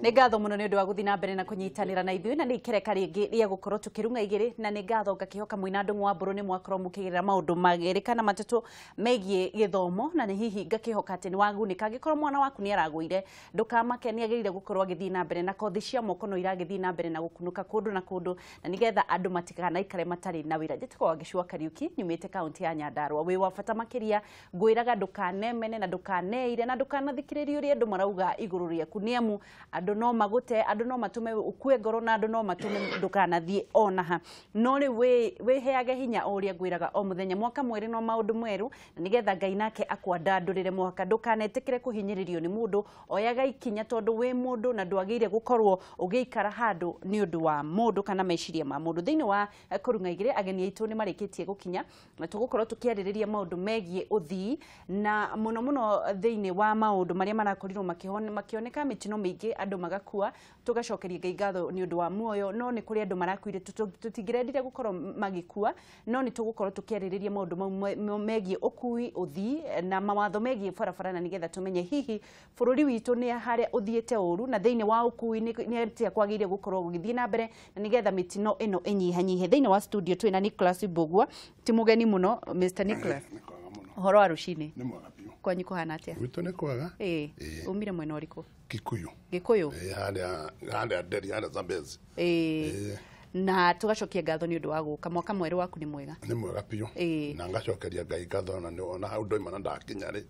Nĩ ngatho mũno nĩ ũndũ wa gũthiĩ na mbere na kũnyitanĩra na ithuĩ, na nĩ ikereka rĩngĩ rĩa gũkorwo tũkĩrung'a igĩrĩ, na nĩ ngatho ngakĩhoka mwĩna Ndung'u wa Mbũrũ nĩ mwakorwo mũkĩgerera maũndũ magerĩ kana matatũ megiĩ gĩthomo, na nĩ hihi ngakĩhoka atĩ nĩ wagunĩka. Angĩkorwo mwana waku nĩ aragũire, ndũkamake, nĩ agĩrĩire gũkorwo agĩthiĩ na mbere na kothi cia moko no iragĩthiĩ na mbere na gũkunũka kũndũ na kũndũ, na nĩgetha andũ matikanaikare matarĩ na wĩra. Njĩtagwo Wangeci Kariuki, nyumĩte kaunti ya Nyandarua. Wĩ wa bata makĩria, ngwĩraga ndũkanemene na ndũkaneire na ndũkanathikĩrĩrie ũrĩa andũ marauga igũrũ rĩaku, nĩ amu andũ no magũte, andũ no matũme ũkue ngoro, na andũ no matũme ndũkanathiĩ ona ha. No rĩu wĩheage hinya o ũrĩa ngwĩraga o mũthenya, mwaka mwerũ no maũndũ merũ, na nĩgetha Ngai nake akwandandũrĩre mwaka. Ndũkanetĩkĩre kũhinyĩrĩrio nĩ mũndũ, oyaga ikinya tondũ wĩ mũndũ na ndwagĩrĩire gũkorwo ũgĩikara handũ nĩ ũndũ wa mũndũ kana meciria ma mũndũ. Thĩinĩ wa kũrung'a igĩrĩ, ageni aitũ nĩ marĩkĩtie gũkinya na tũgũkorwo tũkĩarĩrĩria maũndũ megiĩ ũthii, na mũno mũno thĩinĩ wa maũndũ marĩa marakorirwo makĩoneka mĩtino mĩingĩ, andũ magakua. Tũgacokeria Ngai ngatho nĩ ũndũ wa muoyo, no nĩ kũrĩ andũ marakuire, tũtingĩrendire gũkorwo magĩkua, no nĩ tũgũkorwo tũkĩarĩrĩria maũndũ mau megiĩ ũkui, ũthii na mawatho megiĩ barabara, na nĩgetha tũmenye hihi bũrũri witũ nĩ harĩa ũthiĩte ũru, na thĩinĩ wa ũkui nĩ atĩa kwagĩrĩire gũkorwo gũgĩthiĩ na mbere, na nĩgetha mĩtino ĩno ĩnyihanyihe. Thĩinĩ wa studio twĩna Nicholas Mbugua, ti mũgeni mũno. Mr Nicholas, Nĩ kwega mũno. Ũhoro wa rũcinĩ? Nĩ mwega biũ. Kwanyu kũhana atĩa? Gwitũ nĩ kwega. Ĩĩ. Ĩĩ. Umire mwena ũrĩkũ? Kikuyu. Gĩkũyũ? Ĩĩ, harĩa harĩa Nderi, harĩa Zambezi. Ĩĩ. Ĩĩ. Na tũgacokia ngatho nĩ ũndũ wa gũka. Mwaka mwerũ waku nĩ mwega? Nĩ mwega biũ. Ĩĩ. Na ngacokeria Ngai ngatho, na ona hau ndoima na ndakinya rĩ,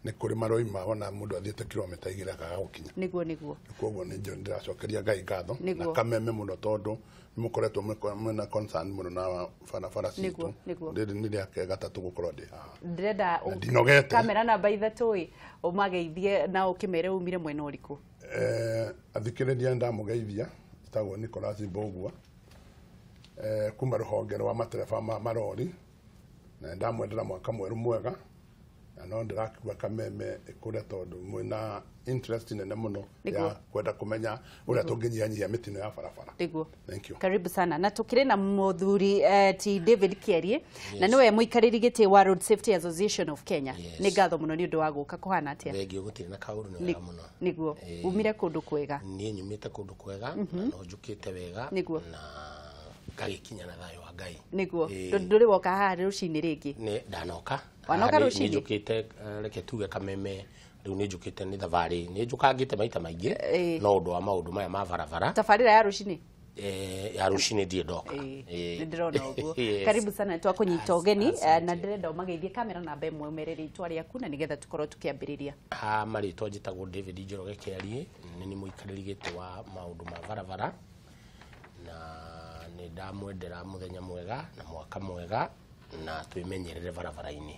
nĩ kũrĩ maroima ona mũndũ athiĩte kilomita 2 akaga gũkinya. Nĩguo. Koguo nĩ ndĩracokeria Ngai ngatho na kameme mũno, tondũ nĩ mũkoretwo mwĩna concern mũno na barabara citũ. Nĩguo. Rĩrĩ nĩ rĩa gatatũ gũkorwo ndĩ haha. Ndĩrenda Na ndinogete. Kamera namba 3 ĩ, ũmageithie na ũkĩmere umire mwena ũrĩkũ. Athikĩrĩria, ndamũgeithia. Njĩtagwo Nicholas Mbugua, kuma rũhonge rwa matereba ma marori, na ndamwendera mwaka mwerũ mwega, na no ndĩrakiuga kameme ĩkũre tondũ mwĩna interest nene mũno ya kwenda kũmenya ũrĩa tũngĩnyihanyihia mĩtino ya barabara. Thank you. Karibu sana. Na tukire na muthuri ti David Kierie, na niwe muikarĩri gĩtĩ wa Road Safety Association of Kenya. Yes. Nĩ ngatho mũno nĩ ũndũ wa gũka. Kũhana atĩa? Thengio, gũtirĩ na kaũndũ, nĩ wega mũno. Ĩĩ. Umire kũndũ kwega? Niĩ nyumĩte kũndũ kwega na no njũkĩte wega na ngagĩkinya na thayũ wa Ngai. Ĩĩ. Ndũrĩ woka haha rũcinĩ rĩngĩ? Nĩ ndanoka. Wanoka Haha rũcinĩ? Nĩ njũkĩte, reke tuge kameme rĩu nĩ njũkĩte nĩ thabarĩ, nĩ njũkangĩte maita maingĩ, no ũndũ wa maũndũ maya ma barabara. Tabarĩra ya rũcinĩ? Ya rũcinĩ ndirĩ ndoka. Nĩ ndĩrona ũguo. Yes. Karibu sana, twakũnyita ũgeni. Asante. Na ndĩrenda ũmageithie kamera namba 1, ũmere rĩtwa rĩaku na nĩgetha tũkorwo tũkĩambĩrĩria. Ha marĩtwa njĩtagwo David Njoroge Kĩarie, nĩ nĩ mũikarĩri gĩtĩ wa maũndũ ma barabara, na nĩ ndamwendera mũthenya mwega na mwaka mwega, na twĩmenyerere barabara-inĩ.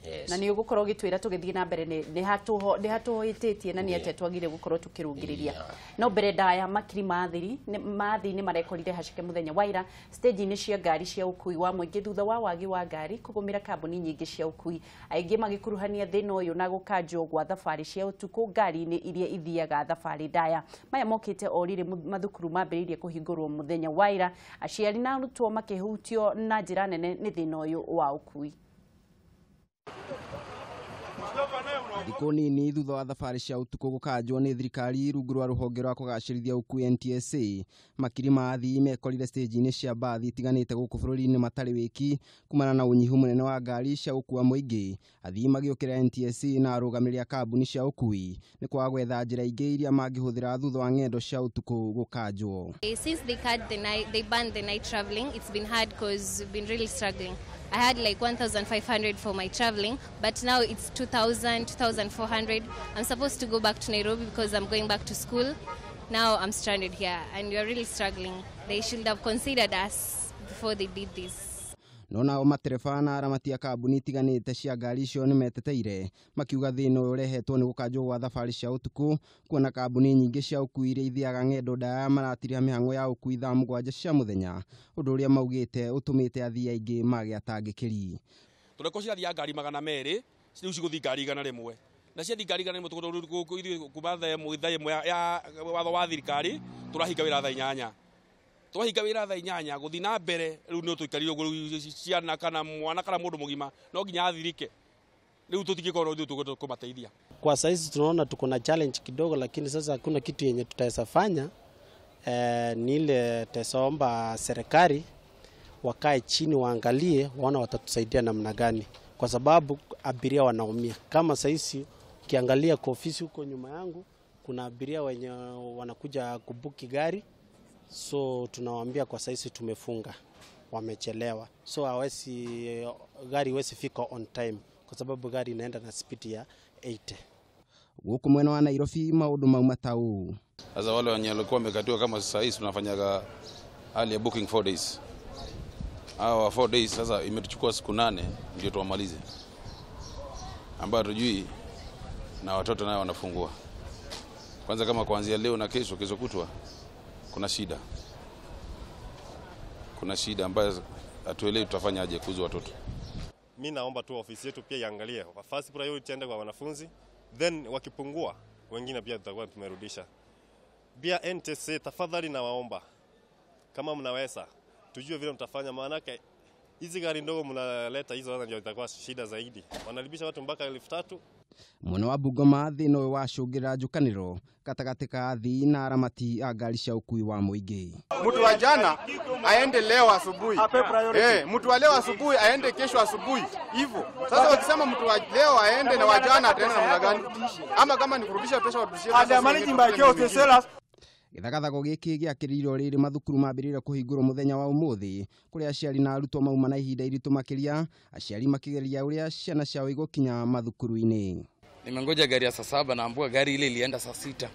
Yes. Na nĩ ũgũkorwo ũgĩtwĩra tũgĩthiĩ na mbere nĩ hatũhĩtĩtie na nĩ atĩa twagĩrĩire gũkorwo tũkĩrũngĩrĩria. No mbere ndaya, makiri ma athii nĩ marekorire haceke mũthenya wa ira stage-inĩ cia ngari cia ũkui wa mũingĩ thutha wa wagi wa ngari kũgũmĩra kambuni nyingĩ cia ũkui, aingĩ magĩkuruhania thĩna ũyũ na gũkanjwo gwa thabarĩ cia ũtukũ ngari-inĩ iria ithiaga thabarĩ ndaya. Maya mokĩte o rĩrĩ mathukuru mambĩrĩirie kũhingũrwo mũthenya wa ira, aciari na arutwo makĩhutio na njĩra nene nĩ thĩna ũyũ wa ũkui. Thikũ nini thutha wa thabarĩ cia ũtukũ gũkanjwo nĩ thirikari rungu rwa rũhonge rwa kũgacĩrithia ũkui NTSA, makiri ma athii mekorire stage-inĩ cia mbathi itiganĩte gũkũ bũrũri-inĩ matarĩ wĩki kumana na ũnyihu mũnene wa ngari cia gũkua mũingĩ. Athii magĩũkĩra NTSA na arũgamĩrĩri a kambuni cia ũkui nĩ kwaga gwetha njĩra ingĩ iria mangĩhũthĩra thutha wa ng'endo cia ũtukũ gũkanjwo. Since they cut the night, they banned the night traveling. It's been hard because we've been really struggling. I had like 1,500 for my traveling, but now it's 2,000, 2,400. I'm supposed to go back to Nairobi because I'm going back to school. Now I'm stranded here, and we're really struggling. They should have considered us before they did this. No nao matereba na aramati a kambuni itiganĩte cia ngari icio nĩ meteteire, makiuga thĩna ũyũ ũrehetwo nĩ gũkanjwo gwa thabarĩ cia ũtukũ, kuona kambuni nyingĩ cia ũkui iria ithiaga ng'endo ndaya maratiriha mĩhang'o ya ũkui thaa 7 cia mũthenya, ũndũ ũrĩa maugĩte ũtũmĩte athii aingĩ mage atangĩkĩri. Tũreko cirathiaga ngari 200, rĩu cigũthiĩ ngari 100, na ciathiĩ ngari 100 ithuĩ kuma thaa 1 ya watho wa thirikari tũrahinga wĩra thaa 8. Twahinga wĩra thaa 8 gũthiĩ na mbere, rĩu nĩ tũikarire ũguo. Rĩu ciana kana mwana kana mũndũ mũgima no nginya athirike. Rĩu tũtingĩkorwo ithuĩ tũkũmateithia. Kwa saizi tunaona tuko na challenge kidogo, lakini sasa hakuna kitu yenye tutaweza fanya. Ni ile tutaomba serikali wakae chini waangalie, waona watatusaidia namna gani, kwa sababu abiria wanaumia. Kama saizi ukiangalia kwa ofisi huko nyuma yangu kuna abiria wenye wanakuja kubuki gari, so tunawaambia kwa saizi tumefunga, wamechelewa, so hawezi gari haiwezi fika on time kwa sababu gari inaenda na speed ya 80. Gũkũ mwena wa Nairobi maũndũ mauma ta ũũ. Sasa wale wenye walikuwa wamekatiwa kama sasa hivi tunafanyaga hali ya booking 4 days. Hawa 4 days sasa imetuchukua siku 8 ndio tuwamalize. Ambao hatujui na watoto nao wanafungua. Kwanza kama kuanzia leo na kesho, kesho kutwa kuna shida. Kuna shida ambayo hatuelewi tutafanyaje kuhusu watoto. Mimi naomba tu ofisi yetu pia iangalie. First priority iende kwa wanafunzi, then wakipungua wengine pia tutakuwa tumerudisha. Pia NTSA tafadhali nawaomba kama mnaweza tujue vile mtafanya, maana hizi gari ndogo mnaleta hizo sasa ndio itakuwa shida zaidi. Wanalibisha watu mpaka 3000. Mwena wa Bungoma thĩna ũyũ wacũngĩra njũkanĩro gatagatĩ ka athii na aramati a ngari cia ũkuui wa mũingĩ. Mtu wa jana aende leo asubuhi. Mtu wa leo asubuhi aende kesho asubuhi. Hivyo. Sasa wakisema mtu wa leo aende na wa jana ataenda namna gani? Ama kama ni kurudisha pesa warudishie pesa. Gĩthagathago gĩkĩ gĩakĩrĩirwo rĩrĩ mathukuru mambĩrĩria kũhingũrwo mũthenya wa ũmũthĩ kũrĩa aciari na arutwo mauma na ihinda iritũ makĩria, aciari makĩgeria ũrĩa ciana ciao igũkinya mathukuru-inĩ. Nimengoja gari ya saa 7 na ambua gari ile ilienda saa 6.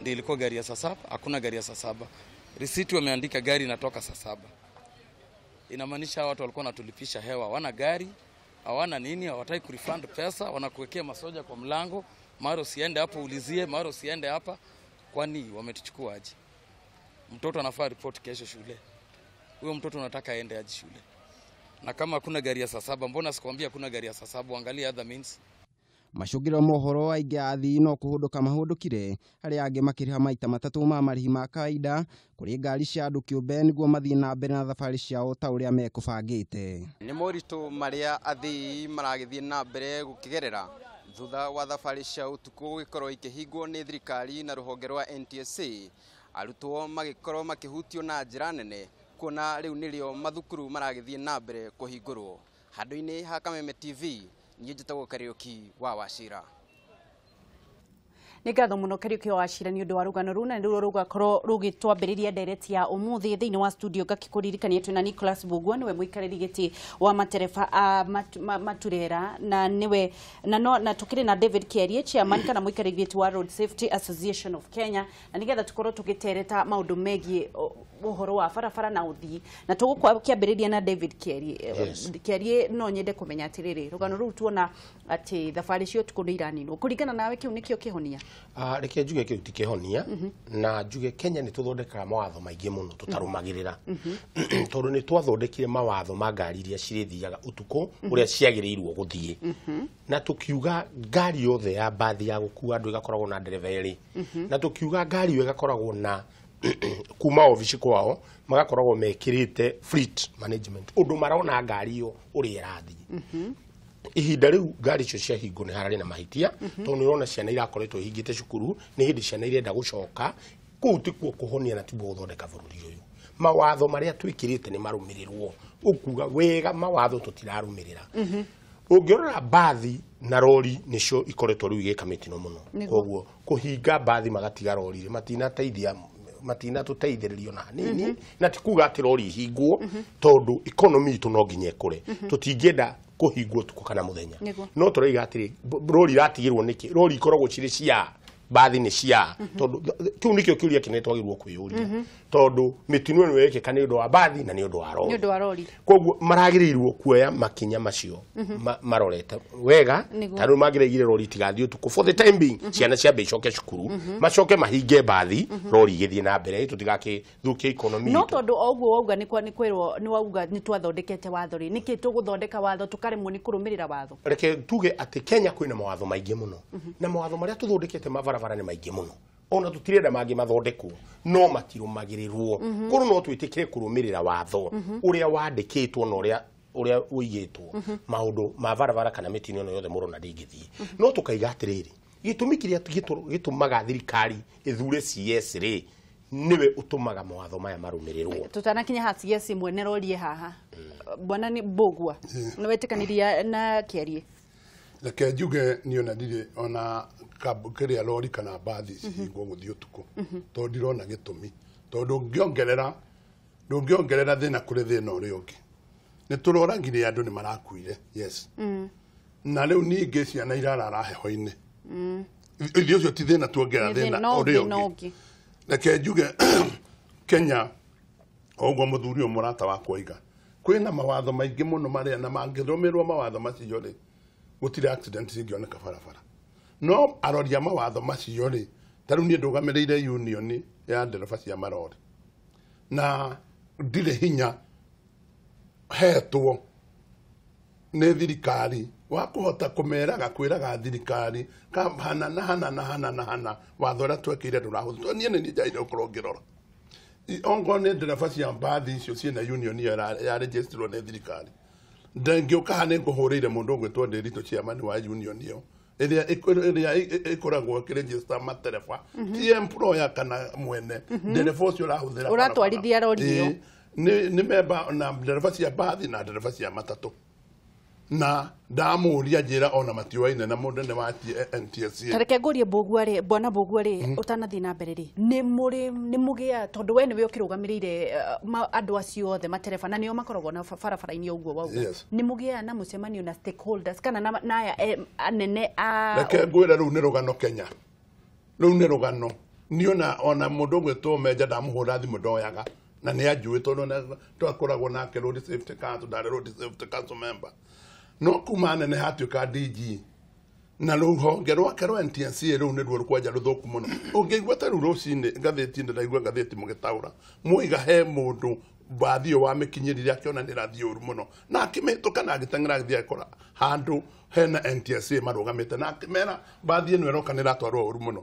Ndio ilikuwa gari ya saa 7, hakuna gari ya saa 7. Risiti wameandika gari inatoka saa 7. Inamaanisha watu walikuwa wanatulipisha hewa, hawana gari, hawana nini, hawataki kurefund pesa, wanakuwekea masoja kwa mlango, mara usiende hapo ulizie, mara usiende hapa. Kwani wametuchukua aje? Mtoto anafaa report kesho shule. Huyo mtoto unataka aende aje shule? Na kama hakuna gari ya saa 7, mbona sikwambia hakuna gari ya saa 7? Angalia other means. Macũngĩrĩro mohoro aingĩ a athii no kũhũndũka mahũndũkire, arĩa angĩ makĩrĩha maita matatũ ma marĩhi ma kawaida kũrĩ ngari cia andũ kĩũmbe nĩguo mathiĩ na mbere na thabarĩ ciao ta ũrĩa mekũbangĩte. Nĩ moritũ marĩa athii maragĩthiĩ na mbere gũkĩgerera thutha wa thabarĩ cia ũtukũ gũgĩkorwo ikĩhingwo nĩ thirikari na rũhonge rwa NTSA, arutwo magĩkorwo makĩhutio na njĩra nene kuona rĩu nĩrĩo mathukuru maragĩthiĩ na mbere kũhingũrwo. Handũ-inĩ ha Kameme TV, niĩ njĩtagwo Kariũki wa Wachira. Nĩ ngatho mũno Kariũki wa Wachira nĩ ũndũ wa rũgano rũu, na nĩruo rũgakorwo rũgĩtwambĩrĩria ndereti ya ũmũthĩ thĩinĩ wa studio. Ngakĩkũririkania twĩna Nicholas Mbugua, nĩwe mũikarĩri gĩtĩ wa matereba a Maturera, na nĩwe na tũkĩrĩ na David Kiarie, chairman kana mũikarĩri gĩtĩ wa Road Safety Association of Kenya, na nĩgetha tũkorwo tũgĩtereta maũndũ megiĩ ũhoro wa barabara na ũthii. Na tũgũkĩambĩrĩria na David Kiarie. Yes. Kiarie, no nyende kũmenya atĩrĩrĩ, rũgano rũu tuona atĩ thabarĩ cia ũtukũ nĩ iraninwo, kũringana nawe kĩu nĩkĩo kĩhonia? Reke njuge kĩu ti kĩhonia, na njuge Kenya nĩ tũthondekaga mawatho maingĩ mũno tũtarũmagĩrĩra. Tondũ nĩ twathondekire mawatho ma ngari iria cirĩthiaga ũtukũ ũrĩa ciagĩrĩirwo gũthiĩ, na tũkiuga ngari yothe ya mbathi ya gũkua andũ ĩgakoragwo na ndereba erĩ, na tũkiuga ngari ĩyo ĩgakoragwo na kuma obici kwao magakoragwo mekĩrĩte fleet management ũndũ marona ngari ĩyo ũrĩa ĩrathiĩ. Ihinda rĩu ngari icio ciahingwo nĩ hararĩ na mahĩtia, tondũ nĩ ũrona ciana irakoretwo ihingĩte cukuru, nĩ hĩndĩ ciana irenda gũcoka. Kũu tikuo kũhonia na tiguo gũthondeka bũrũri ũyũ. Mawatho marĩa twĩkĩrĩte nĩ marũmĩrĩrwo, ũkuga wega mawatho tũtirarũmĩrĩra. Ũngĩrora mbathi na rori nĩcio ikoretwo rĩu igĩka mĩtino mũno, koguo kũhinga mbathi magatiga rori matinateithia, matinatũteithĩrĩrio na hanini, na ti kuga atĩ rori ihingwo tondũ economy itũ no nginya ĩkũre. Tũtingĩenda kũhingwo ũtukũ kana mũthenya, no tũraiga atĩrĩ rori iratigĩrwo nĩkĩ? Rori ikoragwo cirĩ cia mbathi nĩ cia, tondũ kĩu nĩkĩo kĩũria kĩnene twagĩrĩirwo kwĩyũria, tondũ mĩtino ĩno yekĩka nĩ ũndũ wa mbathi na nĩ ũndũ wa rori. Nĩ ũndũ wa rori. Koguo maragĩrĩirwo kuoya makinya macio marorete wega, ta rĩu mangĩraigire rori itigathiĩ ũtukũ for the time being, ciana ciambe icoke cukuru, macoke mahinge mbathi, rori igĩthiĩ na mbere, tũtigakĩthũkie economy No itũ. tondũ o ũguo wauga nĩ kwĩrwo nĩ wauga nĩ twathondekete watho rĩ, nĩkĩ tũgũthondeka watho tũkaremwo nĩ kũrũmĩrĩra watho? Reke tuge atĩ Kenya kwĩna mawatho maingĩ mũno, na mawatho marĩa tũthondekete ma barabara nĩ maingĩ mũno, ona tũtirenda mangĩ mathondekwo no matirũmagĩrĩrwo. Koguo no twĩtĩkĩre kũrũmĩrĩra watho ũrĩa wandĩkĩtwo na ũrĩa ũigĩtwo, maũndũ ma barabara kana mĩtino ĩno yothe mũrona ndĩngĩthiĩ. No tũkaiga atĩrĩrĩ, Gĩtũmi kĩrĩa gĩtũmaga thirikari ĩthure CS rĩ, nĩwe ũtũmaga mawatho maya marũmĩrĩrwo. Tutanakinya ha CS mwene rorie haha. Bwana ni Mbugua. Nĩ wetĩkanĩria na Kĩarie? Reke njuge niĩ ona ndirĩ ona kĩrĩa rori kana mbathi cihingwo gũthiĩ ũtukũ, tondũ ndirona gĩtũmi, tondũ ndũngĩongerera thĩna kũrĩ thĩna ũrĩa ũngĩ. Nĩ tũroragire andũ nĩ marakuire, yes. Na rĩu ningĩ ciana irarara heho-inĩ. Ithuĩ ũcio ti thĩna tuongerera thĩna ũrĩa ũngĩ. Reke njuge Kenya, o ũguo mũthuri ũyũ mũrata wakwa oiga, kwĩna mawatho maingĩ mũno marĩa na mangĩrũmĩrĩrwo mawatho macio rĩ, gũtirĩ accident cingĩoneka barabara. No arori a mawatho macio rĩ, ta rĩu niĩ ndũgamĩrĩire union ya ndereba cia marori, na ndirĩ hinya hetwo nĩ thirikari wa kũhota kũmeraga kwĩraga thirikari hana na hana na hana na hana watho ũrĩa twekĩire ndũrahũthĩrwo. Niĩ nĩ niĩ njagĩrĩire gũkorwo ngĩrora ongorwo nĩ ndereba cia mbathi icio ciĩna union ĩyo ya registerirwo nĩ thirikari. Ndangĩũka haha nĩ ngũhũrĩire mũndũ ũgwĩtwo Ndĩritũ chairman wa union ĩyo ĩrĩa ĩkoragwo ĩkĩregister matereba, ti employer kana mwene, ndereba ũcio ũrahũthĩra ũratwarithia rori ĩyo nĩ memba na ndereba cia mbathi na ndereba cia matatũ. Na ndamũria njĩra ona matiũaine na mũnene wa NTSA. Tareke ngũrie Mbugua rĩ, bwana Mbugua rĩ, ũtanathiĩ na mbere rĩ, nĩ mũgĩa tondũ we nĩwe ũkĩrũgamĩrĩire andũ acio othe matereba na nĩo makoragwo na barabara-inĩ ũguo wauga. Nĩ mũgĩaga na mũcemanio na stakeholders kana na aya anene a? Reke ngwĩre rĩu nĩ rũgano Kenya. Rĩu nĩ rũgano. Niĩ ona mũndũ ũgwĩtwo Menja ndamũhũra thimũ ndoyaga, na nĩ anjũĩ tondũ twakoragwo nake Road Safety Council, ndarĩ Road Safety Council member. No kuma nene hatuĩka DG na rũhonge rwake rwa NTSA rĩu nĩruo rũkwanja rũthũku mũno. Ũngĩigua ta rĩu rũcinĩ ngathĩti ndĩraigua ngathĩti mũgĩtaũra mũiga he mũndũ mbathi ĩyo wamĩkinyĩrire akĩona nĩ ĩrathiĩ ũru mũno na akĩmĩhĩtũka na agĩteng'era agĩthiĩ agĩkora handũ hena NTSA marũgamĩte na akĩmera mbathi ĩno ĩroka nĩ ĩratwarwo ũru mũno.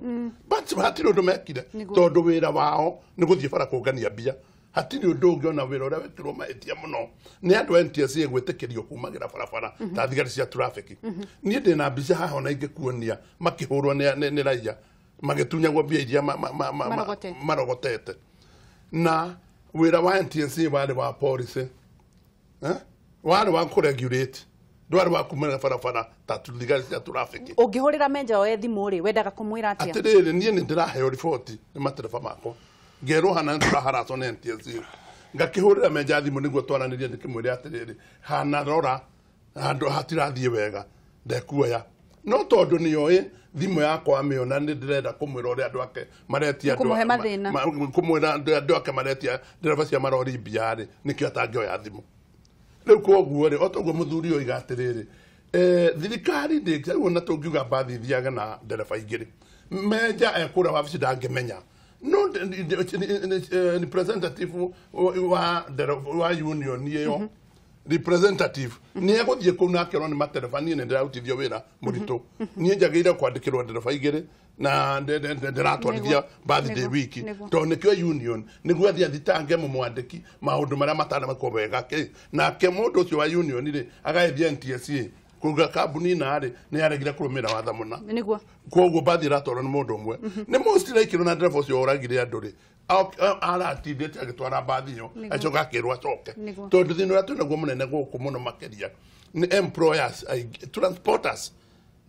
But hatirĩ ũndũ mekire tondũ wĩra wao nĩ gũthiĩ bara kũngania mbia. Hatirĩ ũndũ ũngĩ ona wĩra ũrĩa wekĩrwo mahĩtia mũno nĩ andũ a NTSA gwĩtĩkĩrio kumagĩra barabara ta thigari cia traffic. Niĩ ndĩna mbica haha ona ingĩkuonia makĩhũrwo nĩ raia magĩtunyagwo mbia iria marogotete. Na wĩra wa NTSA warĩ wa policy, warĩ wa kũregulate, ndwarĩ wa kumagĩra barabara ta thigari cia traffic. Ũngĩhũrĩra Menja oe thimũ rĩ, wendaga kũmwĩra atĩa? Atĩrĩrĩ, niĩ nĩ ndĩraheo riboti nĩ matereba makwa ngerwo hana nĩtũraharacwo nĩ NTSA, ngakĩhũrĩra Menja thimũ nĩguo twaranĩrie ndĩkĩmwĩre atĩrĩrĩ, hana rora handũ hatirathiĩ wega ndekuoya. No tondũ nĩoĩ thimũ yakwa amĩona nĩ ndĩrenda kũmwĩra ũrĩa andũ ake maretia kũmwĩra andũ ake maretia ndereba cia marori mbia rĩ, nĩkĩo atangĩoya thimũ. Rĩu koguo rĩ, o toguo mũthuri oiga atĩrĩrĩ, thirikari ndĩngĩ ona tũngiuga mbathi ithiaga na ndereba igĩrĩ, Menja ekũrĩa wabici ndangĩmenya. No representative wa union ĩyo, representative nĩ egũthiĩ kũu na akerwo nĩ matereba, niĩ nĩ ndĩrarutithio wĩra mũritũ, niĩ njagĩrĩire kwandĩkĩrwo ndereba igĩrĩ na ndĩratwarithia mbathi ndĩ wiki, tondũ nĩkĩo union nĩguo athiĩ athitange mũmwandĩki maũndũ marĩa matanamekwo wega. Nake mũndũ ũcio wa union rĩ, agagĩthiĩ NTSA kuga kambuni na rĩ nĩ yaregire kũrũmĩrĩra watho mũna, koguo mbathi ĩratwarwo nĩ mũndũ ũmwe. Nĩ mũciraikĩrwo na ndereba ũcio oragire andũ rĩ, aratindĩte agĩtwara mbathi ĩyo acoka akĩrwo acoke, tondũ thĩna ũrĩa twĩnaguo mũnene gũkũ mũno makĩria nĩ employers, transporters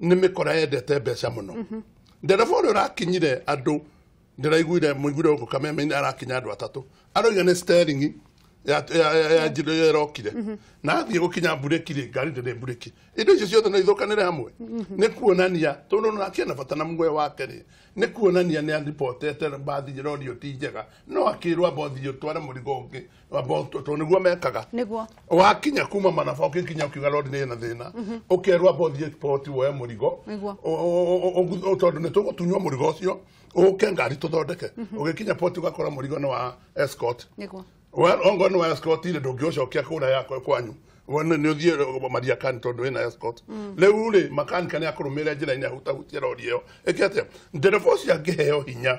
nĩ mĩkora yendete mbeca mũno. Ndereba ũrĩa ũrakinyire andũ ndĩraiguire mũiguire gũkũ Kameme-inĩ arakinya andũ atatũ, aroiga nĩ steering ya njĩra ĩrokire na athiĩ gũkinya mburĩki rĩ, ngari ndĩrĩ mburĩki. Indo icio ciothe no ithũkanĩre hamwe. Nĩ kuonania tondũ nake ena bata na muoyo wake rĩ, nĩ kuonania nĩ aribotete mbathi rori ĩyo ti njega, no akĩrwo amba ũthiĩ ũtware mũrigo ũngĩ tondũ nĩguo mekaga. Wakinya kuma Manaba ũgĩkinya ũkiuga rori nĩ ĩna thĩna, ũkerwo amba ũthiĩ port woe mũrigo tondũ nĩ tũgũtunywo mũrigo ũcio ũke ngari tũthondeke. Ũgĩkinya port ũgakora mũrigo nĩ wa escort. Well, ongo nĩ wa escort ile ndũngĩũcokia kũrĩa yakwa kwanyu, wone nĩ ũthiĩ Mariakani tondũ wĩna escort. Rĩu rĩ, makanika nĩ akũrũmĩrĩra njĩra-inĩ ahutahutie rori ĩyo ĩke atĩa? Ndereba ũcio angĩheo hinya,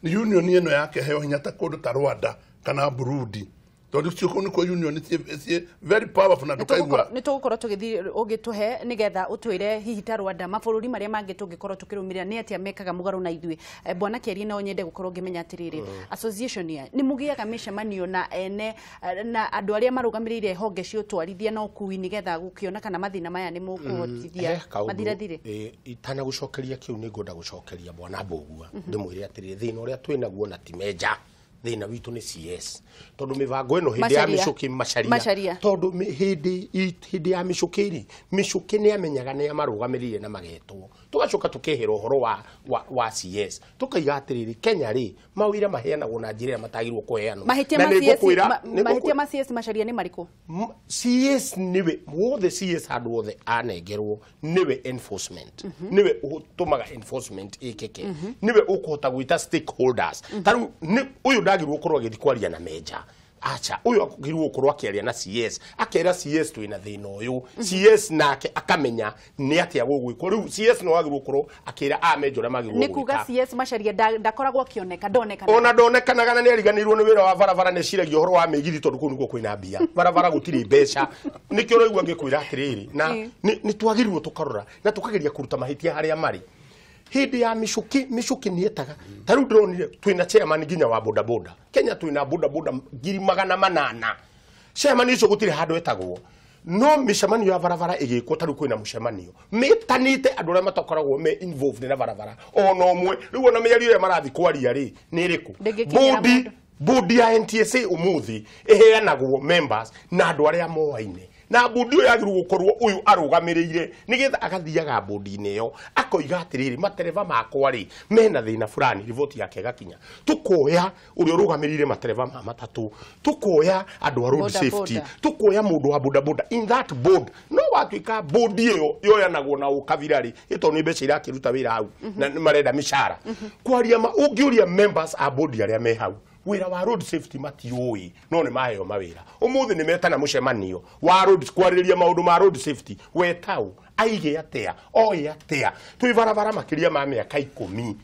union ĩno yake heo hinya ta kũndũ ta Rwanda kana Burundi, Tondu cio kuu nikuo union ciĩ very powerful na ndũkaigua. Nĩ tũgũkorwo tũgĩthiĩ ũgĩtũhe nĩgetha ũtwĩre hihi ta Rwanda mabũrũri marĩa mangĩ tũngĩkorwo tũkĩrũmĩrĩra nĩ atĩa mekaga mũgarũ na ithuĩ. Bwana Kĩarie, no nyende gũkorwo ngĩmenya atĩrĩrĩ, association ya nĩ mũgĩaga mĩcemanio na ene na andũ arĩa marũgamĩrĩire honge cia ũtwarithia na ũkui nĩgetha gũkĩona kana mathĩna maya nĩ mũkũhotithia mathirathire? Itanagũcokeria kĩu nĩ ngwenda gũcokeria bwana Mbũgua ndĩmwĩre atĩrĩrĩ, thĩna ũrĩa twĩnaguo na ti meja, thĩna witũ nĩ CS, tondũ mĩbango ĩno hĩndĩ ya mĩcũkĩ Macharia, tondũ hĩndĩ ya mĩcũkĩ rĩ, mĩcũkĩ nĩ amenyaga nĩ amarũgamĩrĩire na magetwo. Tũgacoka tũkehera ũhoro wa CS, tũkaiga atĩrĩrĩ, Kenya rĩ mawĩra maheanagwo na njĩra ĩrĩa matagĩrĩirwo kũheanwo. Mahĩtia ma CS Macharia nĩ marĩkũ? CS nĩwe wothe, CS handũ wothe anengerwo nĩwe enforcement, nĩwe ũtũmaga enforcement ĩkĩke, nĩwe ũkũhota gwĩta stakeholders. Ta rĩu ũyũ ndagĩrĩirwo gũkorwo agĩthiĩ kwaria na meja, acha, ũyũ agĩrĩirwo gũkorwo akĩaria na CS, akera CS twĩna thĩna ũyũ, CS nake akamenya nĩ atĩa gũgwĩkwo. Rĩu CS no agĩrĩirwo gũkorwo akĩra a meja ũrĩa magĩrĩirwo gwĩka. Nĩ kuga CS Macharia ndakoragwo akĩoneka, ndonekanaga. Ona ndonekanaga na nĩ ariganĩirwo nĩ wĩra wa barabara, nĩ eciragia ũhoro wa mĩgithi tondũ kũu nĩkuo kwĩna mbia. Barabara gũtirĩ mbeca. Nĩkĩo ũraigua ngĩkwĩra atĩrĩrĩ, na nĩ twagĩrĩirwo tũkarora na tũkageria kũruta mahĩtia harĩa marĩ. Hĩndĩ ya mĩcũkĩ, mĩcũkĩ nĩ etaga. Ta rĩu ndĩronire twĩna chairman nginya wa bodaboda. Kenya twĩna bodaboda 800,000. Chairman ũcio gũtirĩ handũ etagwo. No mĩcemanio ya barabara ĩgĩkwo, ta rĩu kwĩna mũcemanio mĩtanĩte andũ arĩa matakoragwo me involved na barabara ona ũmwe. Rĩu ona mĩario ĩrĩa marathiĩ kwaria rĩ nĩ ĩrĩkũ? Bodi ya NTSA ũmũthĩ ĩheanagwo members na andũ arĩa moaine, na bodi ĩyo yagĩrĩirwo gũkorwo ũyũ arũgamĩrĩire nĩgetha agathiaga bodi-inĩ ĩyo akoiga atĩrĩrĩ, matereba makwa rĩ mena thĩna fulani, riboti yake ĩgakinya. Tũkoya ũrĩa ũrũgamĩrĩire matereba ma matatũ, tũkoya andũ a road safety, tũkoya mũndũ wa bodaboda in that board. No watuĩka bodi ĩyo yoyanagwo na ũkabira rĩ, ĩtondũ nĩ mbeca irakĩruta wĩra hau na marenda mĩcara. Kwaria ma ũngĩũria members a bodi arĩa me hau wĩra wa road safety matiũĩ, no nĩ maheo mawĩra. Ũmũthĩ nĩ metana mũcemanio wa road kwarĩrĩria maũndũ ma road safety, wetau aige atĩa, oe atĩa, twĩ barabara makĩria ma mĩaka 10.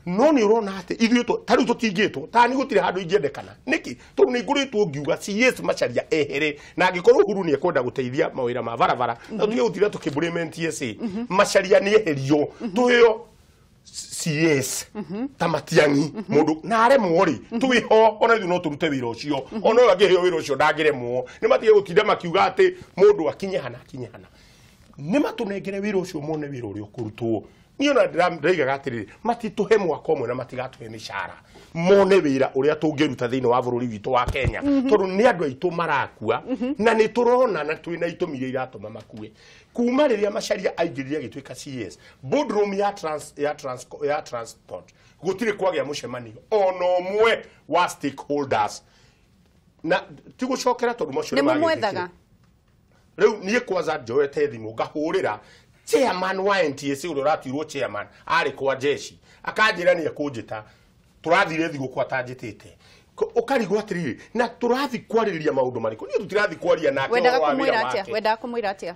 No nĩ ũrona atĩ ithuĩ ta rĩu tũtingĩtwo, ta nĩ gũtirĩ handũ ingĩendekana. Nĩkĩ? Tondũ nĩ ngoretwo ngiuga CS Macharia ehere, na angĩkorwo Uhuru nĩ ekwenda gũteithia mawĩra ma barabara, na tũtige gũtinda tũkĩblame NTSA, Macharia nĩ eherio, tũheo CS ta Matiang'i mũndũ na aremwo rĩ, twĩho ona ithuĩ no tũrute wĩra ũcio, ona ũyũ angĩheo wĩra ũcio ndangĩremwo. Nĩ matige gũtinda makiuga atĩ mũndũ akinye hana akinye hana. Nĩ matũnengere wĩra ũcio mone wĩra ũrĩa ũkũrutwo. Niĩ ona ndĩraigaga atĩrĩrĩ, matitũhe mwaka ũmwe na matigatũhe mĩcara, mone wĩra ũrĩa tũngĩruta thĩinĩ wa bũrũri witũ wa Kenya, tondũ nĩ andũ aitũ marakua na nĩ tũrona na twĩna itũmi iria iratũma makue. Kuma rĩrĩa Macharia aingĩrire agĩtuĩka CS, boardroom ya transport gũtirĩ kwagĩa mũcemanio ona ũmwe wa stakeholders, na ti gũcokera tondũ macio nĩ magĩtĩkĩra. Rĩu niĩ kwanza njoete thimũ ngahũrĩra chairman wa NTSA ũrĩa ũratuirwo chairman arĩ kwa jeshi, akanjĩra nĩ ekũnjĩta, tũrathire thigũkũ atanjĩtĩte. Ũkarigwo atĩrĩrĩ, na tũrathiĩ kwarĩrĩria maũndũ marĩkũ? Niĩ tũtirathiĩ kwaria nake ũhoro wa wĩra wake. Wendaga kũmwĩra atĩa?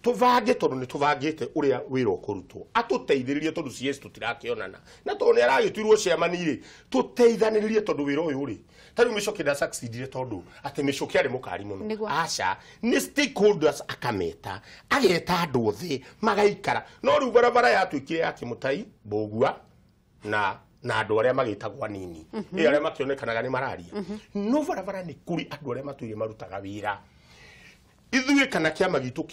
Tũbange, tondũ nĩ tũbangĩte ũrĩa wĩra ũkũrutwo, atũteithĩrĩrie tondũ CS tũtirakĩonana, na tondũ nĩ aragĩtuirwo chairman rĩ, tũteithanĩrĩrie tondũ wĩra ũyũ rĩ, ta rĩu mĩcũkĩ nda-succeedire tondũ atĩ mĩcũkĩ arĩ mũkari mũno. Aca, nĩ stakeholders akameta, ageta andũ othe magaikara. No rĩu barabara yatuĩkire ya Kĩmũtai, Mbũgua na andũ arĩa magĩtagwo anini, ĩ arĩa makĩonekanaga nĩ mararia. No barabara nĩ kũrĩ andũ arĩa matũire marutaga wĩra. Ithuĩ kana kĩama gitũ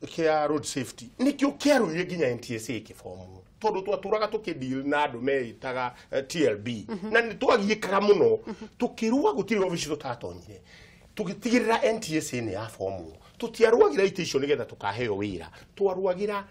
kĩa road safety nĩkĩo kĩarũire nginya NTSA ĩkĩbomwo, tondũ twatũraga tũkĩdeal na andũ meĩtaga TLB, na nĩ twagiĩkaga mũno tũkĩrũa, gũtirĩ obici tũtatonyire, tũgĩtigĩrĩra NTSA nĩ yabomwo. Tũtiarũagĩra itĩ icio nĩgetha tũkaheo wĩra, twarũagĩra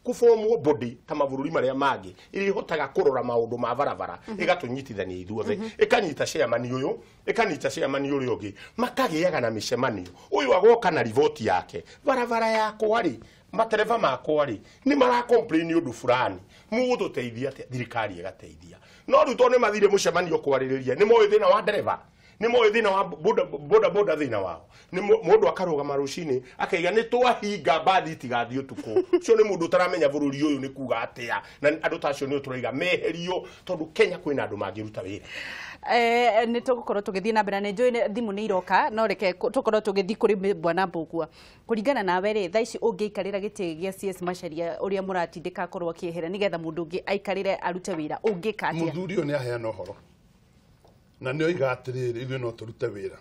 kũbomwo body ta mabũrũri marĩa mangĩ ĩrĩa ĩhotaga kũrora maũndũ ma barabara, ĩgatũnyitithania ithuothe, ĩkanyita chairman ũyũ, ĩkanyita chairman ũrĩa ũngĩ, makagĩaga na mĩcemanio. Ũyũ agoka na riboti yake, barabara yakwa rĩ, matereba makwa rĩ, nĩ mara complain ũndũ fulani, mũgũtũteithia atĩa? Thirikari ĩgateithia. No rĩu tondũ nĩ mathire mũcemanio kwarĩrĩria, nĩ moĩ thĩna wa ndereba. Nĩ moĩ thĩna wa boda boda boda thĩna wao. Nĩ mũndũ akarũgama rũcinĩ akaiga nĩ twahinga mbathi itigathiĩ ũtukũ. Ũcio nĩ mũndũ ũtaramenya bũrũri ũyũ nĩ kuga atĩa. Na andũ ta acio nĩo tũraiga meherio tondũ Kenya kwĩna andũ mangĩruta wĩra. Nĩ tũgũkorwo tũgĩthiĩ na mbere na nĩ njũĩ thimũ nĩ iroka no reke tũkorwo tũgĩthiĩ kũrĩ bwana Mbũgua. Kũringana nawe rĩ, thaa ici ũngĩikarĩra gĩtĩ gĩa CS Macharia ũrĩa mũratindĩka akorwo akĩehera nĩgetha mũndũ ũngĩ aikarĩre arute wĩra, ũngĩka atĩa? Mũthuri ũyũ nĩ aheana ũhoro na nĩ oiga atĩrĩrĩ, ithuĩ no tũrute wĩra.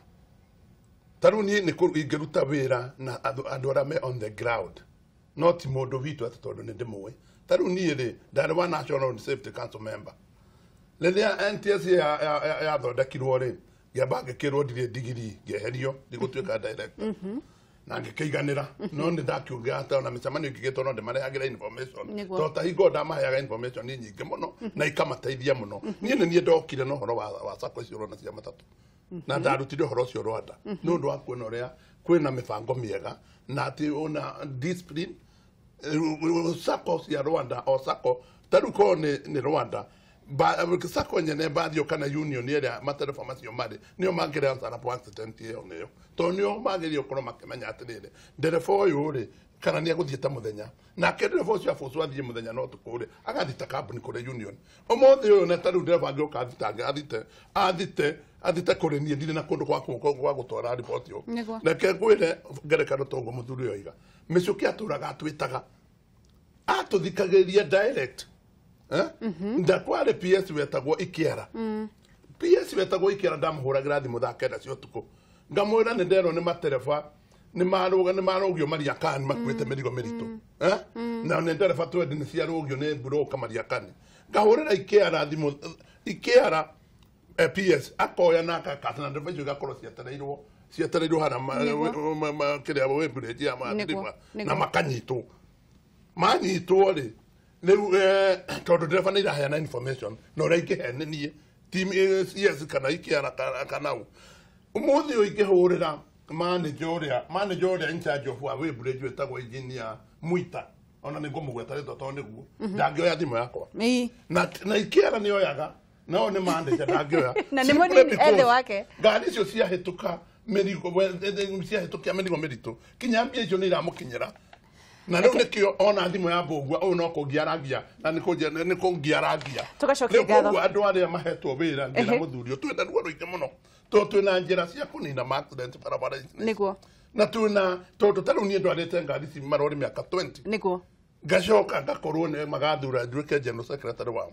Ta rĩu niĩ nĩ ingĩruta wĩra na andũ arĩa me on the ground, no ti mũndũ witũ atĩ tondũ nĩ ndĩmũĩ. Ta rĩu niĩ rĩ, ndarĩ wa National Road Safety Council member. Rĩrĩa NTSA yathondekirwo rĩ, ngĩamba ngĩkĩrwo ndirĩ ndigiri, ngĩeherio ndigũtuĩka director. Na ngĩkĩiganĩra, no nĩ ndakiuga atĩ ona mĩcemanio ĩngĩgĩtwo no ndĩmarehagĩra information. Tondũ ta hingo ndamaheaga information nyingĩ mũno na ikamateithia mũno. Niĩ nĩ niĩ ndokire na ũhoro wa sacco icio ũrona cia matatũ. Na ndarutire ũhoro ũcio Rwanda. Nĩ ũndũ wa kuona ũrĩa kwĩna mĩbango mĩega na atĩ ona discipline sacco cia Rwanda o sacco ta rĩu korwo nĩ Rwanda sacco nyene mbathio kana union ĩrĩa matereba macio marĩ nĩo mangĩrĩ answer accident ĩyo nĩyo tondũ nĩo magĩrĩirwo gũkorwo makĩmenya atĩrĩrĩ ndereba ũyũ rĩ kana nĩ egũthiĩ ta mũthenya nake ndereba ũcio abũcwo athiĩ mũthenya no ũtukũ rĩ agathiĩ ta kambuni kũrĩ union ũmũthĩ ũyũ na ta rĩu ndereba angĩũka athite kũrĩ niĩ ndirĩ na kũndũ gwa gũtwara riboti ĩyo. Reke ngwĩre ngerekano toguo mũthuri ũyũ oiga Mĩcũkĩ atũraga atwĩtaga atũthikagĩrĩria direct. Ndakwarĩ PS wetagwo Ikiara. PS wetagwo Ikiara ndamũhũragĩra thimũ thaa 9 cia ũtukũ ngamwĩra nĩ nderwo nĩ matereba nĩ marũgio Mariakani makuĩte mĩrigo mĩritũ. Na nĩ ndereba twendi nĩ ciarũgio nĩ mburũka Mariakani. Ngahũrĩra Ikiara thimũ Ikiara PS akoya na akakata na ndereba icio igakorwo cietereirwo hara kĩrĩa weighbridge ya matereba na makanyitwo. Manyitwo rĩ rĩu tondũ ndereba nĩ iraheana information na ũrĩa ingĩhe nĩ niĩ team CS kana Ikiara kana ũ. Ũmũthĩ ũyũ ingĩhũrĩra manager ũrĩa in charge of weighbridge wĩtagwo engineer Mwita ona nĩ ngũmũgweta rĩtwa tondũ nĩguo ndangĩoya thimũ yakwa na Ikiara nĩ oyaga nao nĩ manager ndangĩoya na nĩ mũnini ethe wake ngari icio ciahĩtũka mĩrigo ciahĩtũkia mĩrigo mĩritũ kinya mbia icio nĩ iramũkinyĩra. Na rĩu nĩkĩo ona thimũ ya Mbũgua ũyũ no kũngiaragia na nĩ kũngiaragia. Tũgacokia ngatho. Rĩu andũ arĩa mahetwo wĩra nginya mũthuri ũyũ twĩna ruo rũingĩ mũno tondũ twĩna njĩra cia kũnina accident barabara-inĩ. Nĩguo. Na twĩna tondũ ta rĩu niĩ ndwarĩte ngari ici marori mĩaka 20. Nĩguo. Ngacoka ngakorwo nĩ magathura nduĩke general secretary wao.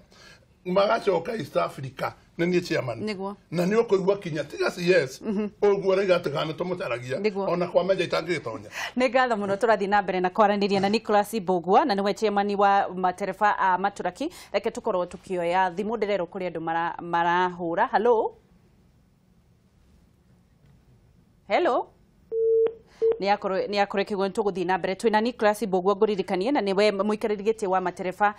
Magacoka East Africa nĩ niĩ chairman. Nĩguo. Na nĩ ũkũigua kinya tiga CS ũguo ũraiga atĩ kana tũmũcaragia ona kwa menja itangĩgĩtonya. Nĩ ngatho mũno tũrathiĩ na mbere na kwaranĩria na Nicholas Mbũgua na nĩwe chairman wa matereba a Maturaki. Reke tũkorwo tũkĩoya thimũ ndĩrerwo kũrĩ andũ marahũra. Hello. Hello. Nĩ akorwo kĩguo tũgũthiĩ na mbere twĩna Nicholas Mbũgua ngũririkanie na nĩwe mũikarĩri gĩtĩ wa matereba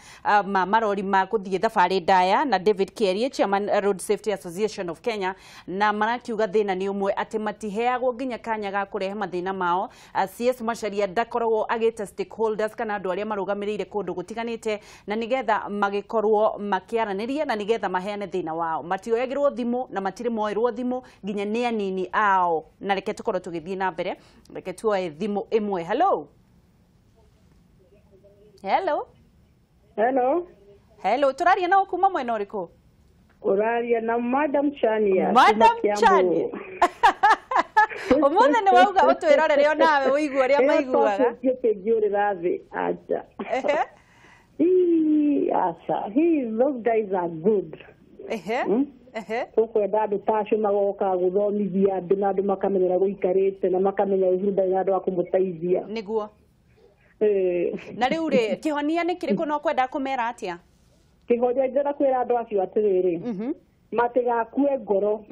ma marori ma gũthiĩ thabarĩ ndaya na David Kierie chairman Road Safety Association of Kenya na marakiuga thĩna nĩ ũmwe atĩ matiheagwo nginya kanya ga kũrehe mathĩna mao. CS Macharia ndakoragwo agĩta stakeholders kana andũ arĩa marũgamĩrĩire kũndũ gũtiganĩte na nĩgetha magĩkorwo makĩaranĩria na nĩgetha maheane thĩna wao. Matioyagĩrwo thimũ na matirĩ moerwo thimũ nginya nĩ anini ao. Na reke tũkorwo tũgĩthiĩ na mbere, reke tuoe thimũ ĩmwe. Hello. Hello. Hello. Hello, tũraria nao kuma mwena ũrĩkũ? Ũraria na Madam Chania. Madam Chania. Ũmũthĩ nĩ wauga ũtwĩrorere onawe ũigue ũrĩa maiguaga. Ĩyo thĩ acha. Acha. Those guys are good. Tũkwenda andũ ta acio magoka gũthomithia andũ na andũ makamenya ũrĩa gũikarĩte na makamenya Uhuru ndarĩ na andũ a kũmũteithia. Nĩguo. Na rĩu rĩ, kĩhonia nĩ kĩrĩkũ na ũkwenda kũmera atĩa? Kĩhonia ndĩrenda kwĩra andũ acio atĩrĩrĩ, matigakue ngoro.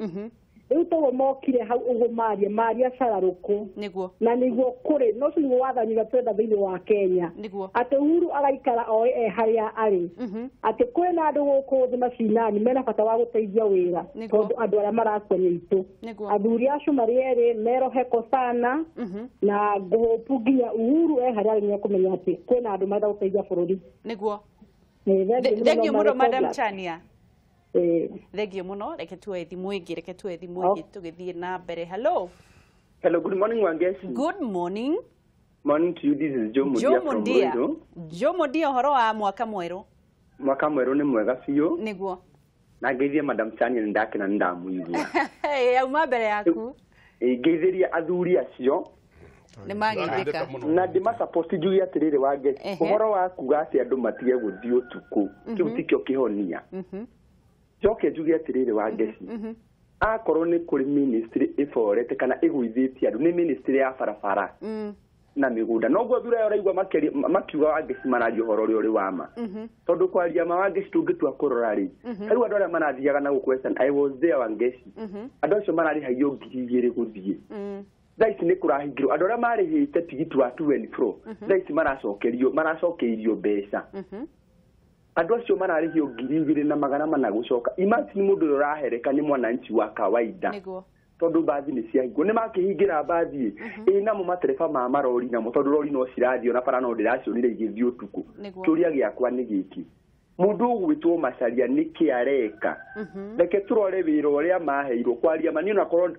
Rĩu toguo mokire hau ũguo maria cararũkũ. Nĩguo. Na nĩguo kũrĩ no ũcio nĩguo wathani ũrĩa tũrenda thĩinĩ wa Kenya. Nĩguo. Atĩ Uhuru agaikara oĩ e harĩa arĩ. Atĩ kwĩna andũ gũkũ thĩ macinani mena bata wa gũteithia wĩra tondũ andũ arĩa marakua nĩ aitũ. Athuri acio marĩ erĩ meroheko sana na ngũhũpu nginya Uhuru e harĩa arĩ nĩekũmenya atĩ kwĩna andũ marenda gũteithia bũrũri. Nĩguo. Thengiũ mũno Madam Chania. Thengio muno, reke tuoe thimu ĩngĩ, reke tuoe thimu ĩngĩ tũgĩthiĩ na mbere. Hello. Hello, good morning, Wangeci. Good morning. Morning to you. This is Joe Mudia from Ruiru. Joe Mudia, ũhoro wa mwaka mwerũ? Mwaka mwerũ nĩ mwega biũ. Nĩguo. Na ngeithie Madam Chania nĩ ndakena nĩ ndamũigua. Auma mbere yaku. Ngeithĩria athuri acio. Nĩ mageithĩka. Na ndĩmasupport njuge atĩrĩrĩ Wangeci, ũhoro wa kuga atĩ andũ matige gũthiĩ ũtukũ, kĩu tikĩo kĩhonia. Njoke njuge atĩrĩrĩ Wangeci, akorwo nĩ kũrĩ ministry ĩborete kana ĩgũithĩtie andũ, nĩ ministry ya barabara na mĩgũnda. Noguo thura ĩyo ũraigua makiuga Wangeci mararia ũhoro ũrĩa ũrĩ wa ma. Tondũ kwaria ma Wangeci tũngĩtua kũrora rĩ, rĩu andũ arĩa marathiaga na gũkũ Western, I was there Wangeci, andũ acio mararĩhagio 2,000 gũthiĩ. Thaa ici nĩ kũrahingirwo andũ arĩa marĩhĩte tigiti wa to and fro, thaa ici maracokeirio mbeca. Andũ acio mararĩhio 2,400 gũcoka. Imagine mũndũ ũrĩa ũrahereka nĩ mwananchi wa kawaida. Tondũ mbathi nĩ ciahingwo, nĩ makĩhingĩra mbathi ĩ namo matereba ma marori namo, tondũ rori no cirathiĩ ona bara no ndĩracionire igĩthiĩ ũtukũ. Kĩũria gĩakwa nĩ gĩkĩ, mũndũ ũgwĩtwo Macharia nĩkĩ areka? Reke tũrore wĩra ũrĩa maheirwo. Kwaria ma niĩ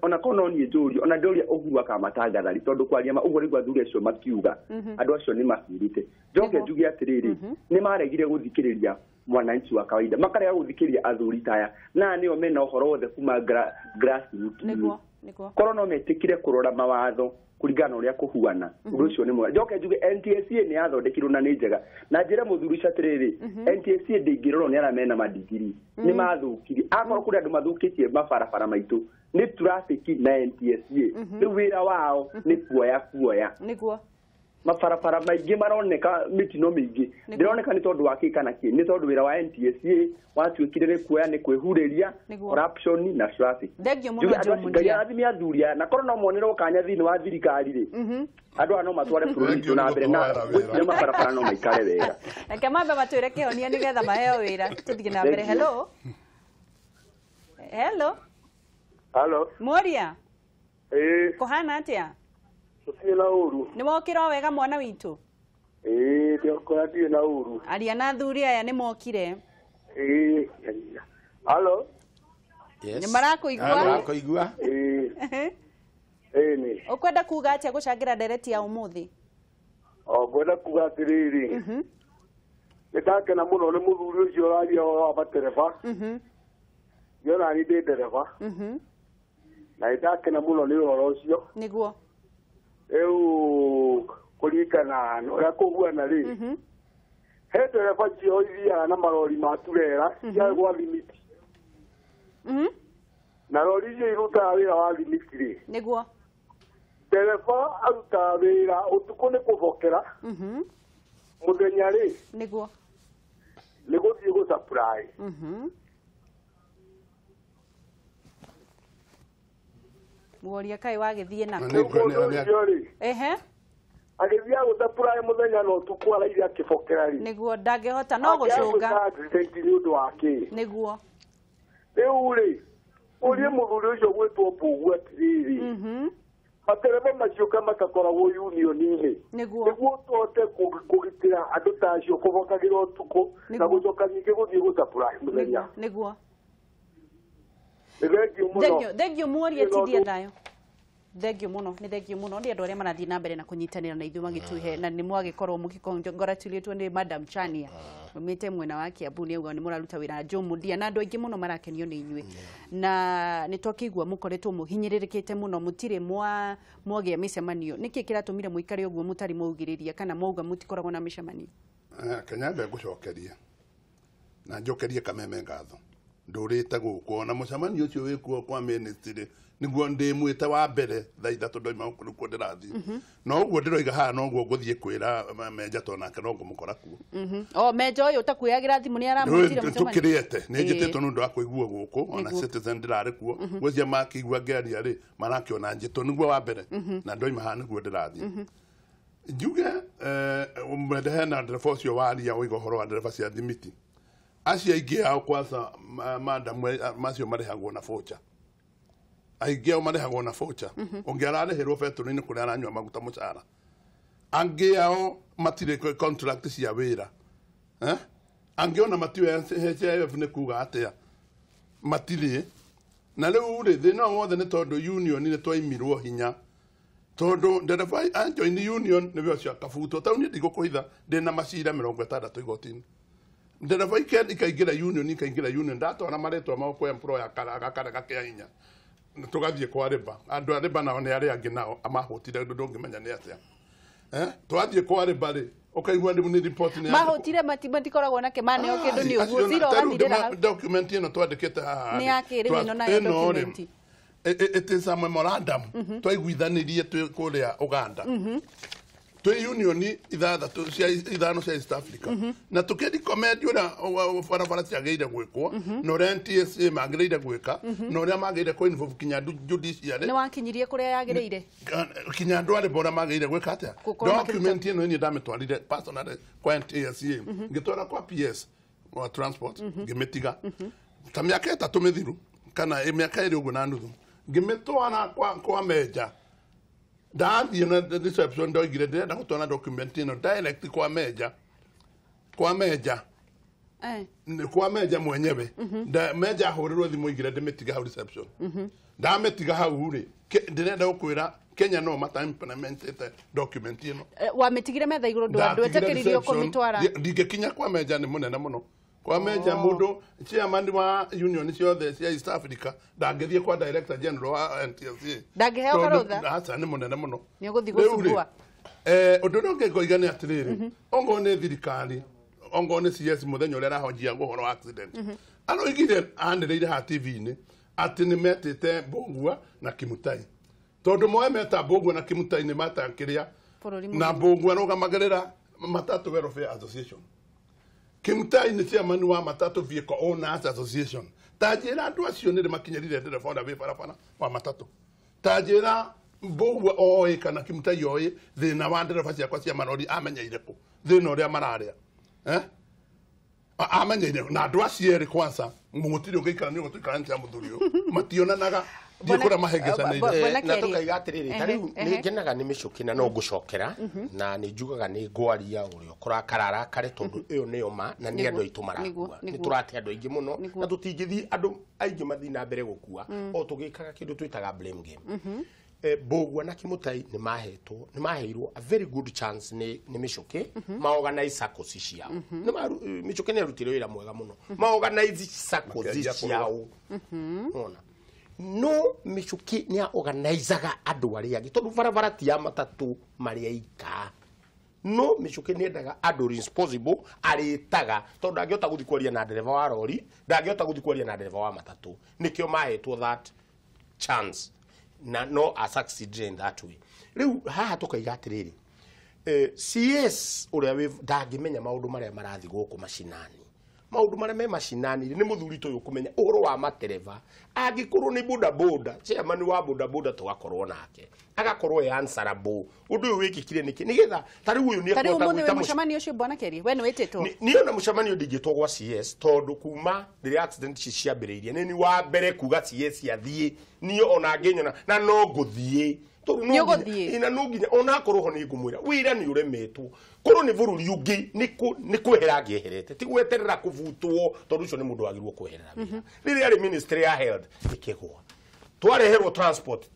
onakorwo no niĩ njũrie, ona ndĩũria Uhuru akamatangathari, tondũ kwaria ma ũguo nĩguo athuri acio makiuga, andũ acio nĩ maburĩte. Njoke njuge atĩrĩrĩ, nĩ maregire gũthikĩrĩria mwananchi wa kawaida, makarega gũthikĩrĩria athuri ta aya, na nĩo mena ũhoro wothe kuma grassroots. Korwo no metĩkire kũrora mawatho kũringana na ũrĩa kũhuana, ũndũ ũcio nĩ mwega. Njoke njuge NTSA nĩ yathondekirwo na nĩ njega, na njĩre mũthuri ũcio atĩrĩrĩ, NTSA ndĩngĩrorwo nĩ arĩa mena madigiri, nĩ mathũkirie. Akorwo kũrĩ andũ mathũkĩtie mabarabara maitũ nĩ traffic na NTSA, rĩu wĩra wao nĩ kuoya kuoya. Nĩguo. Mabarabara maingĩ maroneka mĩtino mĩingĩ ndĩroneka nĩ tondũ wa kĩ kana kĩ, nĩ tondũ wĩra wa NTSA watuĩkire nĩ kuoya, nĩ kwĩhurĩria corruption na traffic. Thengio mũno Joe Mudia. Ngai arathime athuri aya, na korwo no monerwo kanya thĩinĩ wa thirikari rĩ, andũ aya no matware bũrũri witũ na mbere, na gwĩciria mabarabara no maikare wega. Reke mambe matwĩre kĩhonia nĩgetha maheo wĩra. Tũthiĩ na mbere. Hello. Hello. Hello. Moria. Kũhana atĩa? Gũtirĩ na ũru. Nĩ wokĩra o wega mwana witũ? Ĩĩ, ndĩokora ndirĩ na ũru. Aria na athuri aya nĩ mokire. Ĩĩ. Hello. Yes. Nĩ marakũigua? Marakũigua. Ĩĩ. Ĩĩ nĩ. Ũkwenda kuga atĩa gũcangĩra ndereti ya ũmũthĩ? O ngwenda kuga atĩrĩrĩ. Nĩ ndakena mũno nĩ mũthuri ũcio ũraria ũhoro wa matereba. Niĩ ona niĩ ndĩ ndereba. Na nĩ ndakena mũno nĩ ũhoro ũcio. Nĩguo. Rĩu kũringana na ũrĩa kũhuana rĩ, he ndereba cio ithiaga na marori ma turera cia gwa thimiti, na rori icio irutaga wĩra wa thimiti rĩ, nĩguo ndereba arutaga wĩra ũtukũ nĩ kũbokera, mũthenya rĩ nĩguo nĩ gũthiĩ gũ supply. Mworia kaĩ wagĩthiĩ nako? Ehe. Agĩthiĩ gũ supply mũthenya na ũtukũ araire akĩbokera rĩ, nĩguo ndangĩhota no gũcũnga nĩ ũndũ wa kĩ? Nĩguo. Rĩu rĩ, ũrie mũthuri ũcio gwĩtwo Mbũgũ atĩrĩrĩ, matereba macio ka matakoragwo union-inĩ, nĩguo tũhote kũgitĩra andũ ta acio kũbokagĩra ũtukũ na gũcoka ningĩ gũthiĩ gũ supply mũthenya. Nĩguo. Thengio, thengio Mworia, tithia thayo. Thengio mũno, nĩ thengio mũno nĩ andũ arĩa marathiĩ na mbere na kũnyitanĩra na ithuĩ magĩtũhe, na nĩ mwagĩkorwo mũgĩcongratulate nĩ Madam Chania umĩte mwena wa Kiambu, nĩ auga nĩ mũraruta wĩra Joe Mudia, na andũ aingĩ mũno marakenio nĩ inyuĩ, na nĩ twakĩigua mũkoretwo mũhinyĩrĩrĩkĩte mũno, mũtirĩ mwagĩa mĩcemanio. Nĩkĩ kĩratũmire mũikare ũguo mũtarĩ mwaugĩrĩria kana mwauga mũtikoragwo na mĩcemanio? Kenya ngũcokeria na njokerie Kameme ngatho, ndũrĩte gũkũ ona mũcemanio ũcio wĩkuo kwa ministry nĩguo ndĩmwĩte wa mbere thaa ithatũ ndoima gũkũ nĩkuo ndĩrathiĩ, no ũguo ndĩroiga haha noguo ngũthiĩ kwĩra Menja tondũ nake no ngũmũkora kuo. O Menja ũyũ ũtakuoyagĩra thimũ nĩ aramwĩtire mũcemanio? Tũkĩrĩte nĩ njĩtĩtwo nĩ ũndũ wa kũiguo gũkũ, ona Citizen ndĩrarĩ kuo, gwĩcia makĩigua ngĩaria rĩ marakĩona njĩtwo nĩguo wa mbere, na ndoima haha nĩguo ndĩrathiĩ. Njuge hena ndereba ũcio waria ũiga ũhoro wa ndereba cia thimiti, acio aingĩ ao kwanza madam macio marĩhagwo na voucher, aingĩ ao marĩhagwo na voucher, ũngĩ ararĩhĩrwo betũrũ-inĩ kũrĩa aranyua maguta mũcara, angĩ ao matirĩ contract cia wĩra, angĩ ona matiũĩ NHIF nĩ kuga atĩa. Matirĩ na rĩu rĩ thĩna wothe nĩ tondũ union nĩ twaimirwo hinya tondũ ndereba anjoin union nĩwe ũcio akabutwo tau niĩ ndigũkũhitha ndĩna macira 60 igoti-inĩ ndereba ikaingĩra union ikaingĩra union ndatwara marĩtwa mao kwa employer akarega kĩa hinya tũgathiĩ kwa rĩba andũ a rĩba nao nĩ arĩa angĩ nao amahũtire ũndũ ndũngĩmenya nĩ atĩa twathiĩ kwa rĩba rĩ ũkaigua nĩ report nĩ mahũtire matikoragwo na kĩmaneo kĩndũ nĩ ũguo zero gathirĩra document ĩno twandĩkĩte haha nĩ ya kĩrĩu ĩno nayo document it is a memorandum twaiguithanirie twĩ kũrĩa Uganda twĩ union ithathatũ cia ithano cia East Africa na tũkĩrecommend ũrĩa barabara ciagĩrĩire gwĩkwo na ũrĩa NTSA magĩrĩire gwĩka na ũrĩa magĩrĩire kũ-involve kinya judiciary nĩ wakinyirie kũrĩa yagĩrĩire kinya andũ arĩa ũrĩa magĩrĩire gwĩka atĩa document ĩno niĩ ndamĩtwarire personally kwa NTSA ngĩtwara kwa PS wa transport ngĩmĩtiga ta mĩaka 3 mĩthiru kana mĩaka 2 ũguo na nuthu ngĩmĩtwara kwa meja ndathiĩ na reception ndoigire ndĩrenda gũtwara document ĩno direct kwa meja kwa meja mwenyewe meja ahũrĩrwo thimũ igire ndĩmĩtiga hau reception ndamĩtiga hau rĩ ndĩrenda gũkwĩra Kenya no mata implementete document ĩno wamĩtigire metha igũrũ ndwetĩkĩririo kũmĩtwara ndingĩkinya kwa meja nĩ mũnene mũno kwa meja mũndũ chairman wa union ciothe cia East Africa ndangĩthiĩ kwa director general wa NTSA ndangĩheo karũtha aca nĩ mũnene mũno nĩ ũgũthiĩ gũcumbua ũndũ ũrĩa ũngĩ ngoiga nĩ atĩrĩrĩ ongorwo nĩ thirikari ongorwo nĩ CS mũthenya ũrĩa arahonjia ũhoro wa accident aroigire anĩrĩire haha TV-inĩ atĩ nĩ metĩte Mbũgua na Kimutai tondũ moe meta Mbũgua na Kimutai nĩ matakĩrĩa na Mbũgua arũgamagĩrĩra Matatu Welfare Association Kimutai nĩ chairman wa Matatu Vehicle Owners Association ta njĩra andũ acio nĩ makinyĩrire ndereba ũrĩa wĩ barabara wa matatũ ta njĩra Mbũgua oĩ kana Kimutai oĩ thĩna wa ndereba ciakwa cia marori amenyeire kũ thĩna ũrĩa mararĩa amenyeire na andũ acio erĩ kwanza mũgũtirĩ ũngĩikara nĩ ũgũtũikarania mũthuri ũyũ mationanaga ndiĩ mahengecaniire na tũkaiga atĩrĩrĩ ta rĩu nĩ ngenaga nĩ mĩcũkĩ na no ngũcokera na nĩ njugaga nĩ ngwaria ũrĩa ũkũrakara arakare tondũ ĩyo nĩyo ma na nĩ andũ aitũ marakua nĩ tũrate andũ aingĩ mũno na tũtingĩthiĩ andũ aingĩ mathiĩ na mbere gũkua o tũgĩkaga kĩndũ twĩtaga blame game Mbũgua na Kimutai nĩ mahetwo nĩ maheirwo a very good chance nĩ mĩcũkĩ maorganize SACCOs ciao mĩcũkĩ nĩ arutire wĩra mwega mũno maorganize SACCOs ciao ona no mĩcũkĩ nĩ organizaga andũ arĩa angĩ tondũ barabara ti ya matatũ marĩa ika no mĩcũkĩ nĩ endaga andũ responsible arĩtaga tondũ ndangĩhota gũthiĩ kwaria na ndereba wa rori ndangĩhota gũthiĩ kwaria na ndereba wa matatũ nĩkĩo mahetwo that chance na no a succeed in that way rĩu haha tũkaiga atĩrĩrĩ CS ũrĩa ndangĩmenya maũndũ marĩa marathiĩ gũkũ macinani maũndũ marĩa me macinani nĩ mũthuri tũyũ kũmenya ũhoro wa matereba angĩkorwo nĩ boda boda chairman wa boda boda tũgakorwo nake agakorwo e answerable ũndũ ũyũ wĩkĩkire nĩkĩ nĩgetha ta rĩu ũyũ nĩ ekũhota gwĩta mũcemanio ũcio bwana Keri we nĩ wĩtĩtwo niĩ ona mũcemanio ndingĩtwo gwa CS tondũ kuma rĩrĩa accident ici ciambĩrĩirie nĩ ni wa mbere kuga CS athiĩ niĩ ona ngĩnyona na no ngũthiĩ na no nginya ona akorwo ho nĩ ngũmwĩra wĩra nĩ ũremetwo korwo nĩ bũrũri ũngĩ nĩ kwehera angĩeherete ti gweterera kũbutwo tondũ ũcio nĩ mũndũ wagĩrĩirwo kweherera wĩra rĩrĩa arĩ ministry ya health ĩkĩgwa twareherwo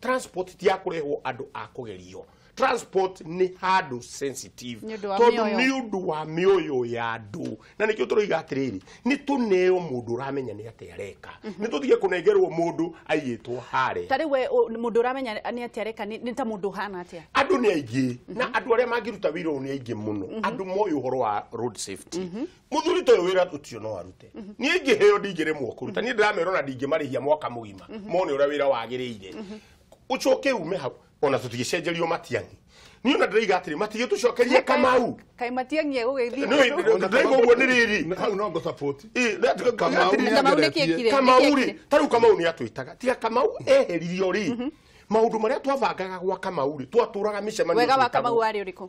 transport ti ya kũrehwo andũ a kũgerio transport nĩ handũ sensitive tondũ nĩ ũndũ wa mĩoyo ya andũ na nĩkĩo tũroiga atĩrĩrĩ nĩ tũneo mũndũ ũramenya nĩ atĩa areka nĩ tũtige kũnengerwo mũndũ aiyĩtwo harĩa ta rĩu we mũndũ ũramenya nĩ atĩa areka nĩ ta mũndũ ũhana atĩa andũ nĩ aingĩ na andũ arĩa mangĩruta wĩra ũyũ nĩ aingĩ mũno andũ moĩ ũhoro wa road safety mũthuri ta ũyũ wĩra ũcio no arute niĩ ingĩheo ndingĩremwo kũruta niĩ ndĩramera ona ndingĩmarĩhia mwaka mũgima mone ũrĩa wĩra wagĩrĩire ũcoke ume hau ona tũtigĩcenjerio Matiang'i niĩ ona ndĩraiga atĩrĩ matigĩtũcokerie Kamau kaĩ Matiang'i egũgĩthiĩ ndĩraiga ũguo nĩ rĩrĩ hau no ngũ-support Kamau rĩ ta rĩu Kamau nĩ atwĩtaga tiga Kamau eheririo rĩ maũndũ marĩa twabangaga gwa Kamau rĩ twatũraga mĩcemanio wega wa Kamau warĩ ũrĩkũ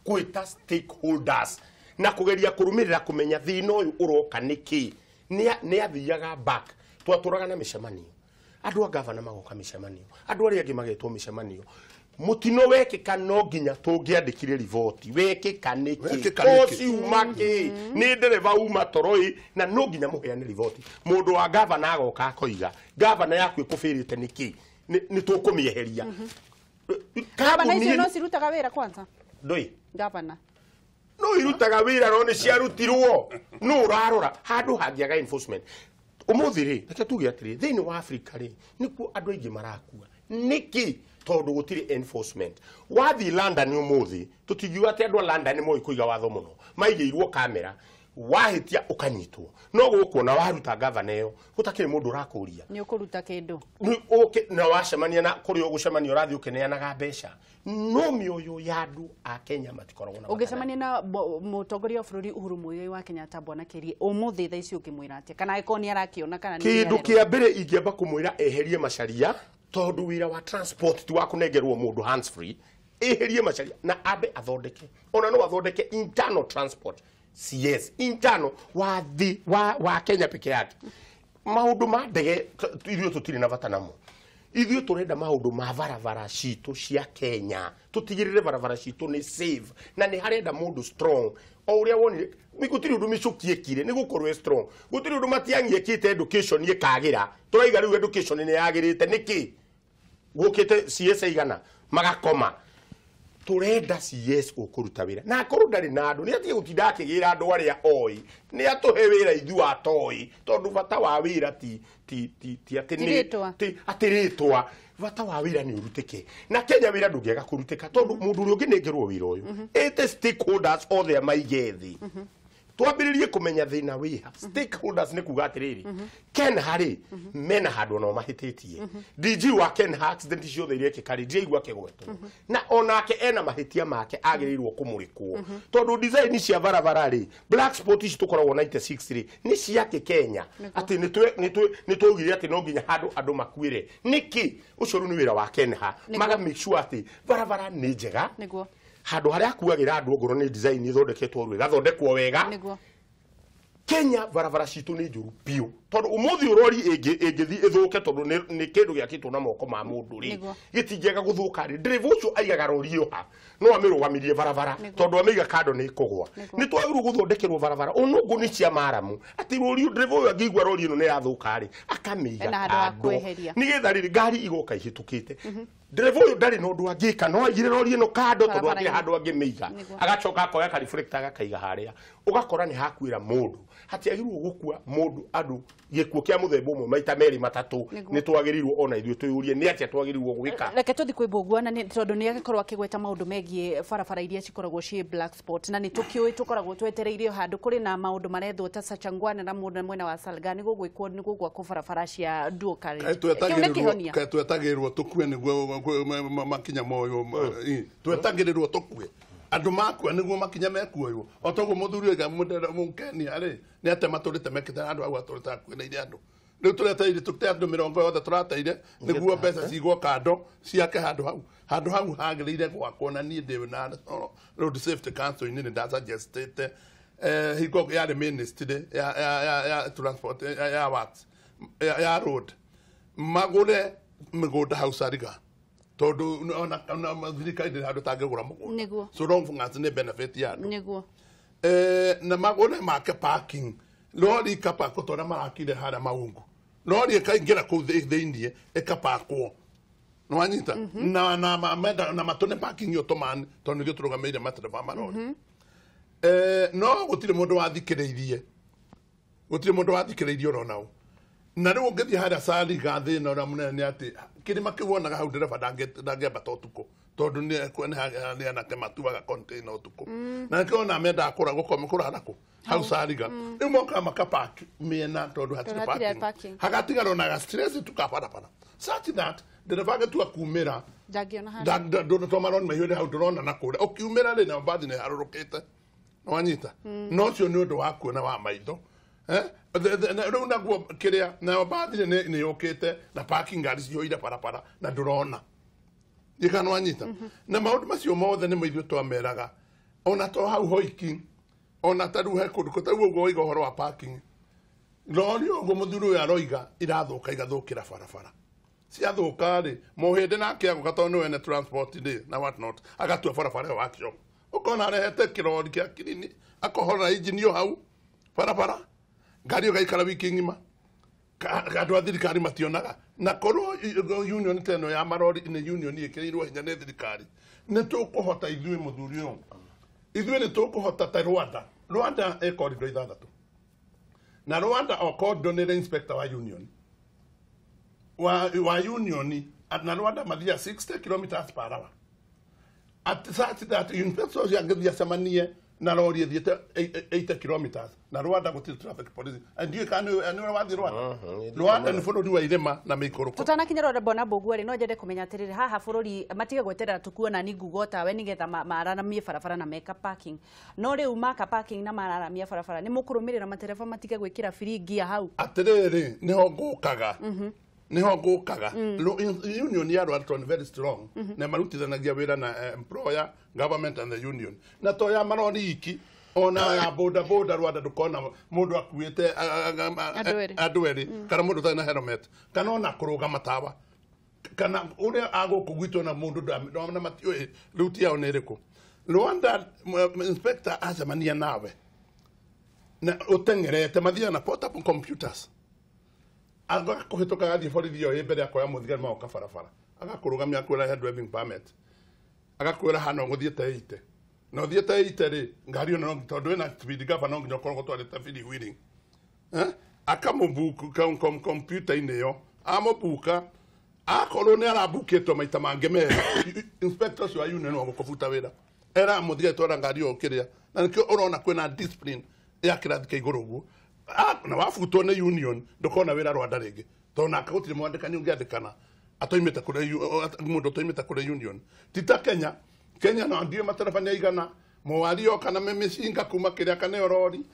gwĩta stakeholders na kũgeria kũrũmĩrĩra kũmenya thĩna ũyũ ũroka nĩkĩ nĩ athiaga back twatũraga na mĩcemanio andũ a gavana magoka mĩcemanio andũ arĩa angĩ magetwo mĩcemanio Mutino wekĩka no nginya tũngĩandĩkire riboti wekĩka nĩkĩ kosi uma kĩ nĩ ndereba uma toroi na no nginya mũheane riboti. Mũndũ wa gavana agoka akoiga gavana yaku ĩkũbĩrĩte nĩkĩ nĩ tũkũmĩeheria. Gavana icio no cirutaga wĩra kwanza ndũĩ gavana no irutaga wĩra no nĩ ciarutirwo no ũrarora handũ hangĩaga enforcement. Ũmũthĩ rĩ reke tuge atĩrĩ thĩinĩ wa Afrika rĩ nĩkuo andũ aingĩ marakua nĩkĩ tondũ gũtirĩ enforcement. Wathiĩ London ũmũthĩ tũtingiuga atĩ andũ a London nĩ moĩ kũiga watho mũno maigĩirwo kamera wahĩtia ũkanyitwo no gũkũ na waruta gavana ĩyo gũtakĩrĩ mũndũ ũrakũria nĩ ũkũruta kĩndũ na wacemania na kũrĩa ũgũcemania ũrathiĩ ũkĩneanaga mbeca no mĩoyo ya andũ a Kenya matikoragwo na ũngĩcemania na mũtongoria wa bũrũri Uhuru Muigai wa Kenyatta Bwana Kirie ũmũthĩ thaa ici ũngĩmwĩra atĩa kana angĩkorwo nĩ arakĩona kana nĩ kĩndũ kĩa mbere ingĩamba kũmwĩra eherie macaria tondũ wĩra wa transport ti wa kũnengerwo mũndũ hands free eherie macaria na ambe athondeke ona no athondeke internal transport CS internal wa thi wa Kenya peke yake. Maũndũ ma ndege ithuĩ tũtirĩ na bata namo. Ithuĩ tũrenda maũndũ ma barabara citũ cia Kenya tũtigĩrĩre barabara citũ nĩ safe na nĩ harenda mũndũ strong o ũrĩa wonire gũtirĩ ũndũ Michuki ĩkire nĩ gũkorwo strong gũtirĩ ũndũ Matiang'i ĩkĩte education ĩkagĩra tũraiga rĩu education nĩ yagĩrĩte nĩkĩ gũkĩte CS igana magakoma. Turenda CS ũkũruta wĩra na akorwo ndarĩ na andũ nĩ atige gũtinda akĩgĩra andũ arĩa oĩ nĩ atũhe wĩra ithuĩ atoĩ tondũ bata wa wĩra ti ti ti ti atĩ nĩ atĩ rĩtwa bata wa wĩra nĩ ũrutĩke na Kenya wĩra ndũngĩaga kũrutĩka tondũ mũndũ ũrĩa ũngĩnengerwo wĩra ũyũ ĩte stakeholders othe maige thĩ twambĩrĩrie kũmenya thĩna wĩha. Stakeholders nĩ kuga atĩrĩrĩ Kenha rĩ mena handũ onao mahĩtĩtie DG wa Kenha accident ciothe iria ekĩka rĩ ndiraigua akĩgwetwo na onake ena mahĩtia make agĩrĩirwo kũmũrĩkwo tondũ design cia barabara rĩ black spot ici tũkoragwo 96 rĩ nĩ ciake Kenya atĩ nĩ twaugire atĩ no nginya handũ andũ makuĩre nĩkĩ ũcio rĩu nĩ wĩra wa Kenha maga make sure atĩ barabara nĩ njega handũ harĩa akuagĩra andũ ongorwo nĩ design ithondeketwo rũ ĩgathondekwo wega. Kenya barabara citũ nĩ njũru biũ tondũ ũmũthĩ ũrori ĩngĩthiĩ ĩthũke tondũ nĩ kĩndũ gĩakĩtwo na moko ma mũndũ rĩ gĩtingĩaga gũthũka rĩ ndereba ũcio aigaga rori ĩyo ha no amĩrũgamirie barabara tondũ amĩiga kando nĩ ĩkũgwa. Nĩ twagĩrĩirwo gũthondekerwo barabara onũngũ nĩ cia maramu atĩ rori ndereba ũyũ angĩigua rori ĩno nĩ yathũka rĩ akamĩiga kando nĩgetha rĩrĩ ngari igoka ihĩtũkĩte ndereba ũyũ ndarĩ na ũndũ angĩka no aigire rori ĩno kando tondũ akĩrĩ handũ angĩmĩiga agacoka akoya ka reflector agakaiga harĩa ũgakora nĩ hakuĩra mũndũ hatiagĩrĩirwo gũkua mũndũ andũ gĩkuũ kĩa mũthemba ũmwe maita merĩ matatũ nĩ twagĩrĩirwo ona ithuĩ twĩyũrie nĩ atĩa twagĩrĩirwo gwĩka. Reke tũthiĩ kwĩ Mbũgua na tondũ nĩ agĩkorwo akĩgweta maũndũ megiĩ barabara iria cikoragwo ciĩ black spot na nĩ tũkĩũĩ tũkoragwo twetereire handũ kũrĩ na maũndũ marethwo ta Sachangwana na mwena wa Salga nĩguo gwĩkwo nĩguo gwakwo barabara cia dual carriage. Kĩu nĩ kĩhonia twetagĩrĩrwo tũkue nĩguo makinya moyo twetagĩrĩrwo tũkue andũ makua nĩguo makinya mekuoywo o toguo mũthuri oiga mũkenia rĩ nĩ ate matũrĩte mekĩte andũ au atũrĩte hakuhĩ na irĩ andũ rĩu tũreteire tũte andũ mĩrongo yothe tũrateire nĩguo mbeca cigwo kando ciake handũ hau handũ hau hagĩrĩire gwakwo na niĩ ndĩ na Road Safety Council-inĩ nĩ ndasuggestĩte hingo yarĩ ministry ya transport ya works ya road magũre mĩgũnda hau Sariga tondũ ona thirikari ndĩrĩ handũ tangĩgũra mũgũnda so long as nĩ benefit ya andũ nĩguo na magũre make parking lori ikapakwo tondũ marakire harĩa Maungu lori ĩkaingĩra kũu thĩiniĩ ĩkapakwo nĩwanyita na matũne parking ĩyo tũmani tondũ nĩkĩo tũrũgamĩrĩire matereba marori no gũtirĩ mũndũ wathikĩrĩirie gũtirĩ mũndũ wathikĩrĩirie orona ũ na rĩu ũngĩthiĩ harĩa Sariga thĩna ũrĩa mũnene nĩ atĩ kĩrĩma kĩu wonaga hau ndereba ndangĩambata ũtukũ tondũ nĩ anake matuaga container ũtukũ na nĩkĩo ona mendaga kũrara kũ hau Sariga rĩu mokaga makapaki mĩena tondũ hatirĩ parking hagatigara ona ga stress tu ka barabara such that ndereba agĩtua kumĩra ndangĩona maroni maihũire hau ndũrona na kũrĩa ũkiumĩra rĩ na mbathi nĩ harũrũkĩte nĩwanyita no ũcio nĩ ũndũ wa kuona wa maitho rĩu naguo kĩrĩa nayo mbathi nĩ yũkĩte na parking ngari cihũire barabara na ndũrona gĩkana wanyita na maũndũ macio mothe nĩmo ithuĩ twameraga ona to hau hoiki ona ta rĩu he kũndũ ta rĩu ũguo woiga ũhoro wa parking lori ũguo mũthuri ũyũ aroiga irathũka igathũkĩra barabara Ciathũka rĩ, mũhĩndĩ nake agũka tondũ nĩwe ene transport rĩ na what not, agatua barabara ĩyo workshop. Ũkona arehete kĩrori kĩa kirini, akohorera injini ĩyo hau barabara, ngari ĩyo ĩgaikara wiki ng'ima. Andũ a thirikari mationaga. Na korwo union ta ĩno ya marori nĩ union ĩkĩrĩirwo hinya nĩ thirikari, nĩ tũkũhota ithuĩ mũthuri ũyũ. Ithuĩ nĩ tũkũhota ta Rwanda. Rwanda ĩ corridor 6. Na Rwanda o corridor nĩ inspector wa union. Wa union na Rwanda mathia 60 kilometers per hour. At such that inspector ũcio angĩthiĩ acemanie na rori ĩthiĩte 80 kilometers na Rwanda gũtirĩ traffic police. Ndiũĩ kana nĩwe wathiĩ Rwanda. Rwanda nĩ bũrũri wa irĩma na mĩikũrũko. Tutanakinya Rwanda Bwana Mbũgua rĩ, no nyende kũmenya atĩrĩrĩ, haha bũrũri matige gweterera tũkuona ni ngugo tawe nĩgetha mararamie barabara na meka parking. No rĩu maka parking na mararamia barabara nĩ mũkũrũmĩrĩra matereba matige gwĩkĩra free gear hau. Atĩrĩrĩ, nĩho ngũkaga. Niho ngũkaga. Union ya Rwanda ni very strong. Na marutithanagia wĩra na employer, government and the union. Na to ya marori iki ona ya boda boda Rwanda ndukona mũndũ akuĩte andũ erĩ kana mũndũ ũtarĩ na helmet kana ona kũrũgama tawa kana ũrĩa agũkũ gwitũ na mũndũ ndona matiũĩ route yao nĩ ĩrĩkũ. Rwanda inspector acemania nawe na ũteng'erete mathiaga na portable computers. Agakũhĩtũka agathiĩ borithi ĩyo ĩ mbere akoya mũthigari magoka barabara, agakũrũgamia akwĩra he driving permit, agakwĩra hana ũgũthiĩte 80 na ũthiĩte 80 rĩ ngari ĩyo no tondũ ĩna speed governor no nginya ũkorwo ũtwarĩte free wheeling, akamũbuku kompiuta-inĩ ĩyo, amũbuka akorwo nĩ arabukĩtwo maita mangĩ merĩ, inspector ũcio wa union wa gũkũbuta wĩra era mũthigari twara ngari ĩyo kĩrĩa, na nĩkĩo ũrona kwĩna discipline ya kĩrathi kĩa igũrũ ũguo. Na wabutwo nĩ union ndũkona wĩra Rwanda rĩngĩ tondũ nake gũtirĩ mwandĩkani ũngĩandĩkana atoimĩte kũrĩ mũndũ ũtoimĩte kũrĩ union. Ti ta Kenya. Kenya no ndiũĩ matereba nĩ aigana mũwario kana mĩcinga kuma kĩrĩa kana rori,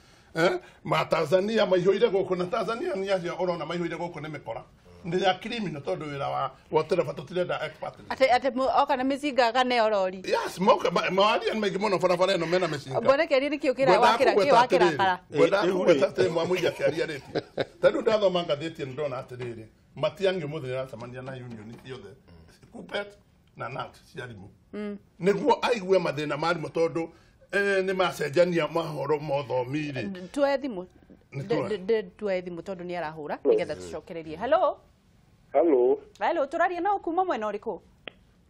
ma Tanzania maihũire gũkũ na Tanzania nĩ acio ũrona maihũire gũkũ nĩ mĩkora nĩ ya criminal tondũ wĩra wa tereba tũtirenda expert. Atĩ oka na mĩcinga kana rori. Yes, moka mawaria nĩ maingĩ mũno barabara ĩno mena mĩcinga. Mboneke nĩ kĩo kĩra wakĩra kĩo wakĩrakara. Ngwendaga kũgweta atĩ Mwamũiria akĩaria rĩti. Tondũ ndathoma ngathĩti ndona atĩrĩrĩ, Matiang'i ũmũthĩ nĩaracemania na union ciothe KUPPET na KNUT cia arimũ. Nĩguo aigue mathĩna ma arimũ tondũ nĩ macenjania mohoro ma ũthomi rĩ. Tuoe thimũ. Tuoe thimũ tondũ nĩ arahũra nĩgetha tũcokererie. Hello. Hello. Hello, tũraria no kuma mwena ũrĩkũ?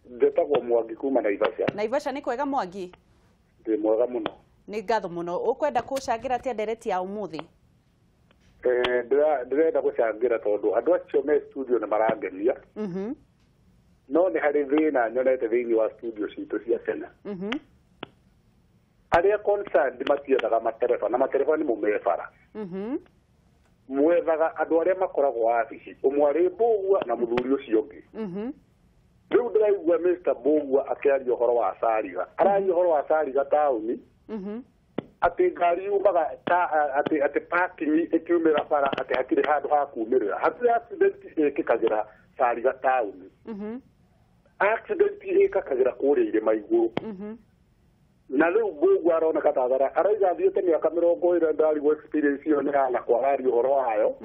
Ndetagwo Mwangi kuma Naivasha. Naivasha nĩ kwega Mwangi? Ndĩ mwega mũno. Nĩ ngatho mũno. Ũkwenda kũcangĩra atĩa ndereti ya ũmũthĩ? Ndĩrenda gũcangĩra tondũ andũ acio me studio nĩ marangenia. No nĩ harĩ thĩna nyonete thĩinĩ wa studio citũ cia Kenya. Arĩa concerned matiethaga matereba na matereba nĩ me bara. Mwethaga andũ arĩa makoragwo wabici, ũmwe arĩ Mbũgua na mũthuri ũcio ũngĩ. Rĩu ndĩraigua Mr. Mbũgua akĩaria ũhoro wa Sariga. Araria ũhoro wa Sariga taũni, atĩ ngari yumaga atĩ parking ĩkiumĩra bara atĩ hatirĩ handũ ha kumĩrĩra. Hatirĩ accident ĩkĩkagĩra Sariga taũni. Accident ĩkakagĩra kũrĩa irĩma igũrũ. Na rĩu Mbũgua aroneka tathara arauga athiĩte mĩaka 20 ndarigwo experience ĩyo nĩ hana kwararia ũhoro wayo.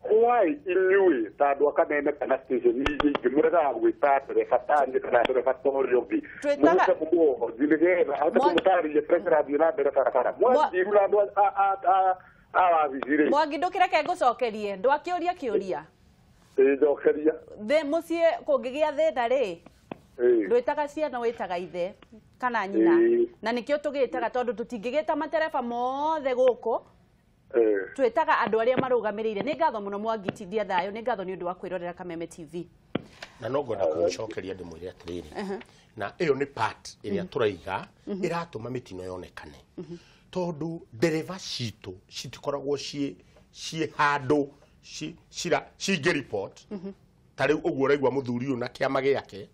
Why inyuĩ ta andũ a Kameme kana station iria ingĩ mũregaga gwĩta ndereba taniĩ kana ndereba ta ũrĩa ũngĩ mũhote kũmũhoji nĩgetha ahote kũmũtarĩria kĩrĩa kĩrathiĩ na mbere barabara mwathiru na andũ a wabici rĩ. Mwangi ndũkĩreke ngũcokerie, ndwakĩũria kĩũria. Ĩĩ njokeria. Mũciĩ kũngĩgĩa thĩna rĩ, ndwĩtaga ciana wĩtaga ithe kana nyina, na nĩkĩo tũgĩtaga tondũ tũtingĩgĩta matereba mothe gũkũ, twĩtaga andũ arĩa marũgamĩrĩire. Nĩ ngatho mũno Mwangi, tindia thayũ. Nĩ ngatho nĩ ũndũ wa kwĩrorera Kameme TV. Na no ngwenda kũmũcokeria ndĩmwĩre atĩrĩrĩ, na ĩyo nĩ part ĩrĩa tũraiga ĩratũma mĩtino yonekane, tondũ ndereba citũ citikoragwo ciĩ handũ cingĩ report. Ta rĩu ũguo ũraigua mũthuri ũyũ na kĩama gĩake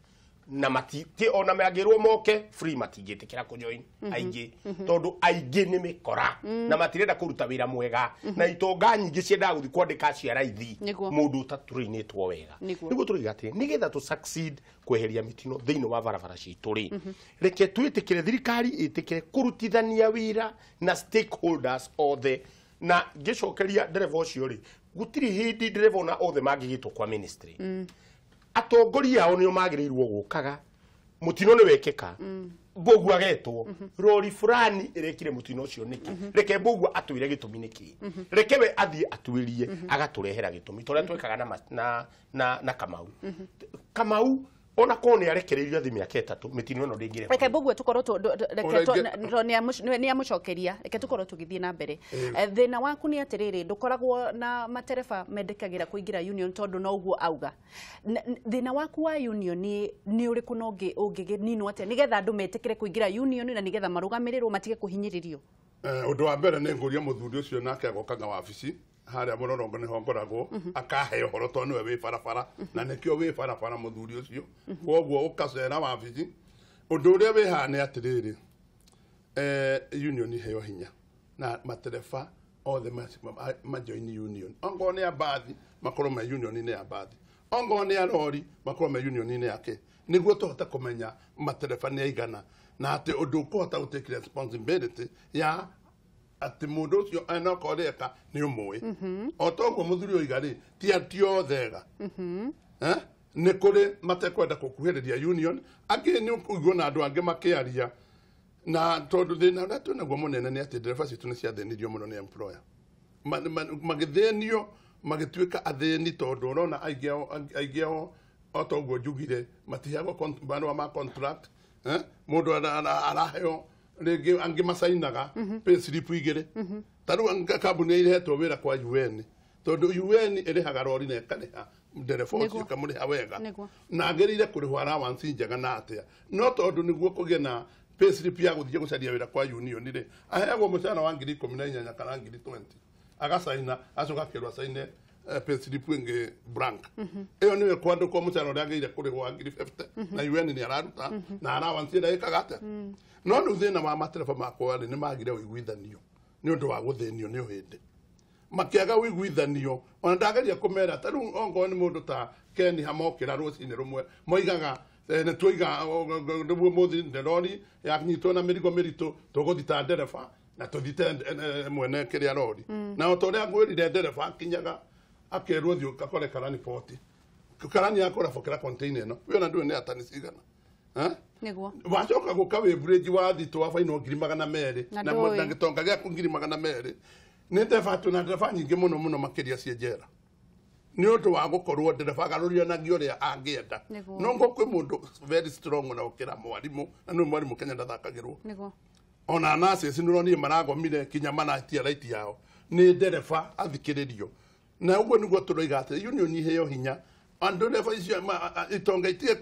na mati ona mangĩrwo moke free matingĩtĩkĩra kũjoin aingĩ, tondũ aingĩ nĩ mĩkora na matirenda kũruta wĩra mwega, na itonga nyingĩ ciendaga gũthiĩ kwandĩka ciaraithi mũndũ ũtatũrĩinĩtwo wega. Nĩguo tũraiga atĩrĩ, nĩgetha tũ succeed kweheria mĩtino thĩinĩ wa barabara citũ rĩ, reke twĩtĩkĩre thirikari ĩtĩkĩre kũrutithania wĩra na stakeholders othe. Na ngĩcokeria ndereba ũcio rĩ, Gũtirĩ hĩndĩ ndereba ona othe mangĩgĩtwo kwa ministry. Atongoria ao nĩo magĩrĩirwo gũkaga mũtino nĩ wekĩka Mbũgua agetwo rori fulani ĩrekire mũtino ũcio nĩkĩ, reke Mbũgua atwĩre gĩtũmi nĩkĩ, reke we athiĩ atuĩrie agatũrehera gĩtũmi torĩa twekaga na Kamau. Kamau ona korwo nĩ arekereirio athi mĩaka 3 mĩtino ĩno ndĩngĩrekwo. Reke Mbũgua tũkorwo nĩ amũcokeria, reke tũkorwo tũgĩthiĩ na mbere. Thĩna waku nĩ atĩrĩrĩ, ndũkoragwo na matereba mendekagĩra kũingĩra union tondũ no ũguo auga. Thĩna waku wa union nĩ ũrĩkũ na ũngĩninwo atĩa nĩgetha andũ metĩkĩre kũingĩra union na nĩgetha marũgamĩrĩrwo matige kũhinyĩrĩrio? Ũndũ wa mbere nĩ ngũria mũthuri ũcio nake agokaga wabici harĩa mũrorongo nĩho ngoragwo, akahe ũhoro tondũ nĩwe wĩ barabara na nĩkĩo wĩ barabara mũthuri ũcio, koguo ũkacera wabici. Ũndũ ũrĩa wĩ haha nĩ atĩrĩrĩ, union iheo hinya na matereba othe majoin union, ongorwo nĩ a mbathi makorwo me union-inĩ ya mbathi, ongorwo nĩ a rori makorwo me union-inĩ yake, nĩguo tũhote kũmenya matereba nĩ aigana na atĩ ũndũ ũkũhota gũ take responsibility ya atĩ mũndũ ũcio enokorwo reka nĩ ũmũĩ. O toguo mũthuri oiga rĩ, ti othe ega, nĩ kũrĩ matekwenda gũkuhĩrĩria union, angĩ nĩ ũkũigua na andũ angĩ makĩaria, na tondũ thĩna ũrĩa twĩnaguo mũnene nĩ atĩ ndereba citũ nĩ ciathĩnirio mũno nĩ employer, magĩthĩnio magĩtuĩka athĩni tondũ ũrona aingĩ ao o toguo njugire matiheagwo marũa ma contract, mũndũ araheo rĩngĩ angĩ macainaga pay slip 2. Ta rĩu kambuni irehetwo wĩra kwa UN, tondũ UN ĩrĩhaga rori na ĩkarĩha ndereba ũcio ĩkamũrĩha wega na agĩrĩire kũrĩhwo allowance njega na atĩa, no tondũ nĩguo kũgĩe na pay slip ya gũthiĩ gũcaria wĩra kwa union rĩ, aheagwo mũcara wa 18,000 kana 20,000, agacaina acoka akerwo acaine pay slip ĩngĩ blank. Ĩyo nĩyo kwandĩkwo mũcara ũrĩa agĩrĩire kũrĩhwo wa 50,000 na UN nĩ araruta na allowance ĩrĩa ĩkaga atĩa. No rĩu thĩna wa matereba makwa rĩ, nĩ magire ũiguithanio nĩ ũndũ wa gũthĩnio nĩ ũhĩndĩ, makĩaga ũiguithanio. Ona ndageria kũmera ta rĩu ongorwo nĩ mũndũ ta Ken hamokĩra rũcinĩ rũmwe moigaga nĩ tuoiga nĩguo mũthi nderori yanyitwo na mĩrigo mĩritũ tũgũthita ndereba na tũthite mwene kĩrĩa rori, na o ta ũrĩa ngwĩrire ndereba akinyaga akerwo thiĩ ũkakore karani poti, karani akũrabokera container ĩno wĩona ndũĩ nĩ atani cigana. Nĩguo wacoka gũka wĩ bridge wathitwo wabainwo 200,000 na gĩtonga gĩaku 200,000. Nĩ ndereba twĩna ndereba nyingĩ mũno mũno makĩria ciĩ njera nĩ ũndũ wa gũkorwo ndereba agarũrianagia ũrĩa angĩenda. No ngo kwĩ mũndũ very strong na gũkĩra mwarimũ, na nĩ mwarimũ Kenya ndathakagĩrwo. Ona nurses nĩ ũronire maragomire kinya manatia right yao nĩ ndereba athikĩrĩrio. Na ũguo nĩguo tũroiga atĩ union iheo hinya andũ ndereba icio itonga itige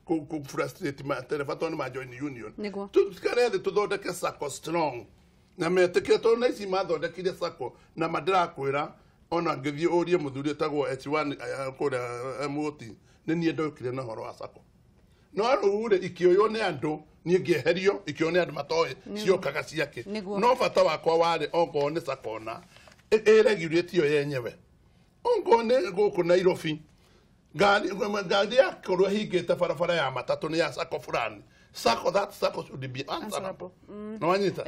kũ frustrate matereba tondũ nĩ majoin union. Tũikare thĩ tũthondeke sacco strong na metĩkĩre, tondũ na ici mathondekire sacco na mandĩrakwĩra ona ngĩthiĩ ũrie mũthuri ũtagwo H1 kũrĩa MOT nĩ niĩ ndokire na ũhoro wa sacco, no rĩu rĩ ikĩoywo nĩ andũ niĩ ngĩeherio, ikĩoywo nĩ andũ matoĩ ciokaga ciake. No bata wakwa warĩ ongorwo nĩ sacco na ĩregulate yo yenyewe, ongorwo nĩ gũkũ Nairobi ngari yakorwo ĩhingĩte barabara ya matatũ nĩ ya sacco fulani, sacco that sacco should be answerable. No wanyita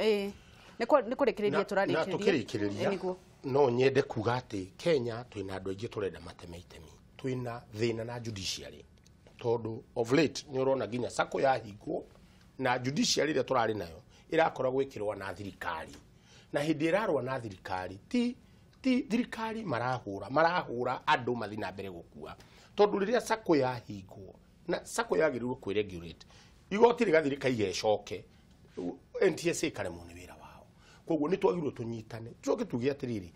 nĩ kũrĩkĩrĩria tũrarĩkĩrĩria, na tũkĩrĩkĩrĩria no nyende kuga atĩ Kenya twĩna andũ aingĩ tũrenda mateme itemi, twĩna thĩna na judiciary tondũ of late nĩ ũrona nginya sacco yahingwo na judiciary ĩrĩa tũrarĩ nayo ĩrakoragwo ĩkĩrũa na thirikari, na hĩndĩ ĩrarũa na thirikari ti thirikari marahũra andũ mathiĩ na mbere gũkua, tondũ rĩrĩa sacco yahingwo na sacco yagĩrĩirwo kwĩregulate, igoti rĩgathiĩ rĩkaiga ĩcoke, NTSA ĩkaremwo nĩ wĩra wao. Koguo nĩ twagĩrĩirwo tũnyitane tũcoke tuge atĩrĩrĩ,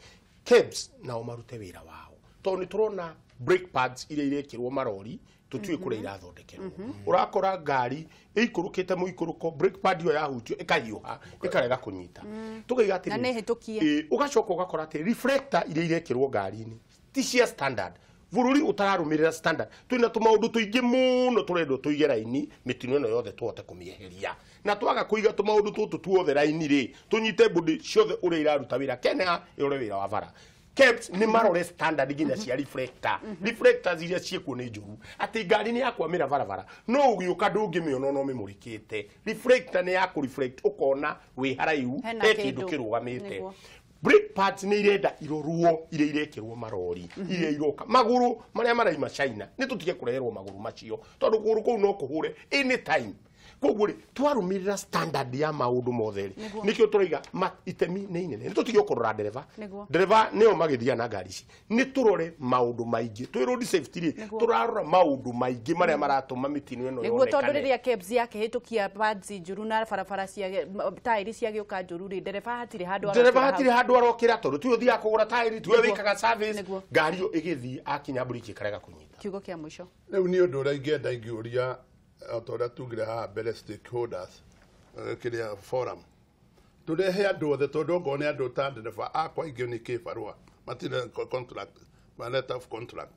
KEBS nao marute wĩra wao, tondũ nĩ tũrona brake pads iria irekĩrwo marori tũtiũĩ kũrĩa irathondekerwo. Ũrakora ngari ĩikũrũkĩte mũikũrũko, brake pad ĩyo yahutio ĩkahiũha ĩkarega kũnyita, tũkaiga atĩrĩrĩ, ũgacoka ũgakora atĩ reflector iria irekĩrwo ngari-inĩ ti cia standard, bũrũri ũtararũmĩrĩra standard. Twĩna tũmaũndũ tũingĩ mũno tũrendwo tũige raini mĩtino ĩno yothe tũhote kũmĩeheria, na twaga kũiga tũmaũndũ tũtũ tuothe raini rĩ, tũnyite mbũndĩ ciothe ũrĩa iraruta wĩra Kenya ĩrore wĩra wa bara. KEBS nĩ marore standard nginya cia reflector, reflectors iria ciĩkuo nĩ njũru atĩ ngari nĩ yakwamĩra barabara no ũgĩũka ndũngĩmĩona no mĩmũrĩkĩte, reflector nĩ ya kũ reflect ũkona wĩ haraihu he kĩndũ kĩrũgamĩte. Brake pads nĩ irenda irorwo iria irekĩrwo marori iria iroka magũrũ marĩa maraima China nĩ tũtige kũreherwo magũrũ macio tondũ kũgũrũ kũu no kũhũre anytime. Koguo rĩ twarũmĩrĩra standard ya maũndũ mothe rĩ nĩkĩo tũraiga itemi nĩ inene nĩ tũtige kũrora ndereba. Ndereba nĩo magĩthiaga na ngari ici, nĩ tũrore maũndũ maingĩ twĩ road safety rĩ tũrarora maũndũ maingĩ marĩa maratũma mĩtino ĩno nĩguo tondũ rĩrĩa KEBS yakĩhĩtũkia pads njũru na barabara cia taĩri ciagĩũka njũru rĩ ndereba hatirĩ handũ ndereba hatirĩ handũ arokĩra tondũ tiwe ũthiaga kũgũra taĩri tiwe wĩkaga service ngari ĩyo ĩgĩthiĩ akinya mburiki ĩkarega kũnyita. Kiugo kĩa mũico rĩu nĩ ũndũ ũrĩa ingĩenda ingĩũria o ta ũrĩa tugire haha mbere stakeholders kĩrĩa forum tũrehe andũ othe tondũ okorwo nĩ andũ ta ndereba akwa aingĩ nĩ kĩbarũa matirĩ contract letter of contract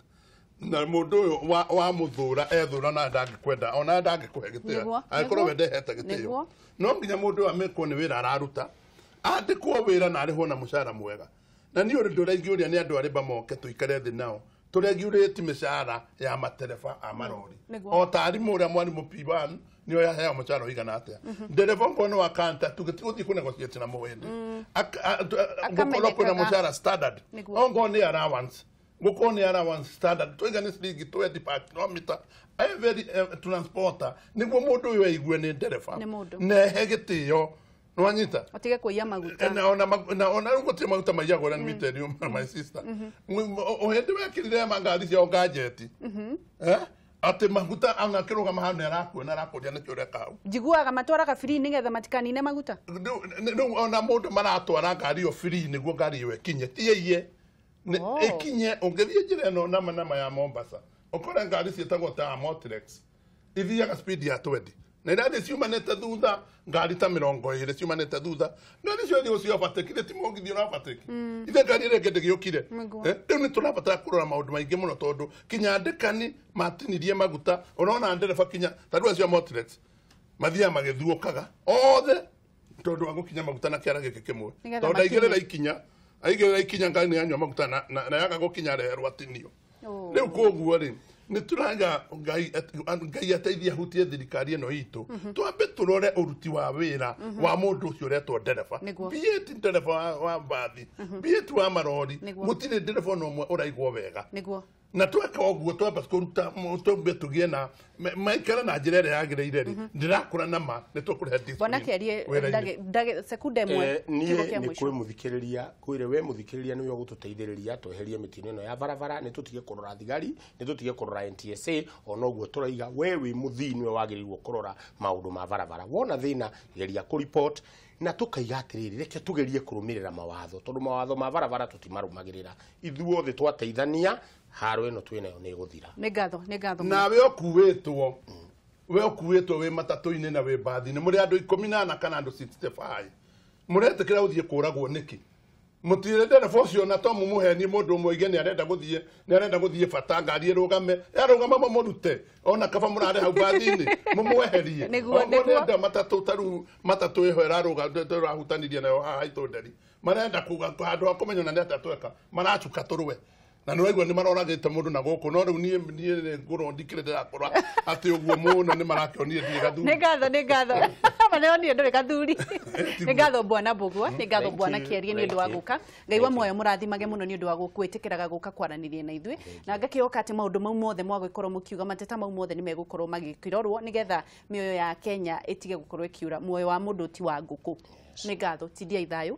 na mũndũ ũyũ wa mũthũra ethũra na ndangĩkwenda ona ndangĩkũhe gĩtĩo angĩkorwo we ndehete gĩtĩo no nginya mũndũ ũyũ amĩkwo nĩ wĩra araruta andĩkwo wĩra na arĩhwo na mũcara mwega. Na niĩ ũndũ ũrĩa ingĩũria nĩ andũ arĩa moke tũikare thĩ nao tũregulate mĩcara ya matereba a marori o ta arimũ ũrĩa mwarimũ P1 nĩo yaheagwo mũcara ũigana atĩa ndereba okorwo nĩ wa kanta tũgĩthiĩ kũ negotiate na mũhĩndĩ gũkorwo kwĩna mũcara standard okorwo nĩ allowance gũkorwo nĩ allowance standard tũiga nĩ ciringi 20 per kilometer every transporter nĩguo mũndũ ũyũ aigue nĩ ndereba na ehe gĩtĩo nwanyita atige kuiya maguta na ona na ona gũtirĩ maguta maiyagwo let me tell you my sister ũhĩndĩ wekĩrire ngari ciao ngajeti atĩ maguta angakĩrũgama hau nĩ arakuona arakũria nĩkĩ ũreka hau njiguaga matwaraga free nĩgetha matikanine maguta rĩu ona mũndũ maratwara ngari ĩyo free nĩguo ngari ĩyo ĩkinye ti ĩiye ĩkinye ũngĩthiĩ njĩra ĩno nama nama ya Mombasa ũkore ngari ciĩtagwo ta Motrex ithiaga speed ya 20 na irathiĩ ciumanĩte thutha ngari ta 20 ciumanĩte thutha ngari ciothe ũciobatĩkire ti mũgithi ũrabatĩki ithe ngari ĩrĩa ĩngĩ ndĩgĩũkire. Rĩu nĩ tũrabatara kũrora maũndũ maingĩ mũno tondũ kinya andĩkani matinirie maguta ũrona ndereba kinya ta rĩu acio a Motrex mathiaga magĩthuũkaga othe tondũ wa gũkinya maguta na kĩara gĩkĩ kĩmwe tondũ aigĩrĩra ikinya ngari nĩ yanyua maguta na yaga gũkinya reherwo atinio. Rĩu koguo rĩ nĩ tũraiga Ngai ateithie ahutie thirikari ĩno itũ twambe tũrore ũruti wa wĩra wa mũndũ ũcio ũretwo ndereba biĩti ndereba wa mbathi biĩti wa marori gũtirĩ ndereba ona ũmwe ũraigwo wega na tweka ũguo twamba kũruta twambe tũgĩe na maikare na njĩra ĩrĩa yagĩrĩire rĩ ndĩrakũra na ma nĩ tũkũrehe discipline. Bwana Kĩarie sekunde ĩmwe kiugo kĩa mũico. Niĩ nĩ kwĩ mũthikĩrĩria kwĩre we mũthikĩrĩria nĩwe ũgũtũteithĩrĩria tweherie mĩtino ĩno ya barabara nĩ tũtige kũrora thigari nĩ tũtige kũrora NTSA ona ũguo tũraiga we wĩ mũthii nĩwe wagĩrĩirwo kũrora maũndũ ma barabara wona thĩna geria kũ-report na tukaiga atiriri reke tugerie kurumirira mawatho tondu mawatho ma barabara tutimarumagirira ithuothe twateithania haro ĩno twĩnayo nĩ ĩgũthira. Nĩ ngatho, nĩ ngatho. Nawe ũkuĩtwo we ũkuĩtwo wĩ matatũ-inĩ na wĩ mbathi-inĩ mũrĩ andũ 14 kana andũ 65 mũretĩkĩra gũthiĩ kũragwo nĩkĩ? Mũtirĩ ndereba ũcio na to mũmũhenie mũndũ ũmwe oige nĩ arenda gũthiĩ bata ngari ĩrũgame yarũgama mũmũrute ona kaba mũrare hau mbathi-inĩ mũmweherie. Okorwo nĩ matatũ ta rĩu matatũ ĩho ĩrarũga tũrahutanirie nayo haha itũnderi marenda kuga handũ ha kũmenya ona nĩ atĩa tweka maracuka tũrũe na nĩ waigua nĩ maroragĩte mũndũ na gũkũ no rĩu niĩ ngũrwo ndikĩrĩ ndĩrakũra atĩ ũguo mũno nĩ marakĩonire ndirĩ gathuri. Nĩ ngatho, nĩ ngatho. Maronire ndũrĩ gathuri. Nĩ ngatho Bwana Mbũgua, nĩ ngatho Bwana Kĩarie nĩ ũndũ wa gũka. Ngai wa muoyo mũrathimage mũno nĩ ũndũ wa gwĩtĩkĩraga gũka kwaranĩria na ithuĩ. Na ngakĩhoka atĩ maũndũ mau mothe mwagũkorwo mũkiuga mateta mau mothe nĩ megũkorwo magĩkĩrorwo nĩgetha mĩoyo ya Kenya ĩtige gũkorwo ĩkĩũra. Muoyo wa mũndũ ti wa ngũkũ. Nĩ ngatho, tindiai thayũ.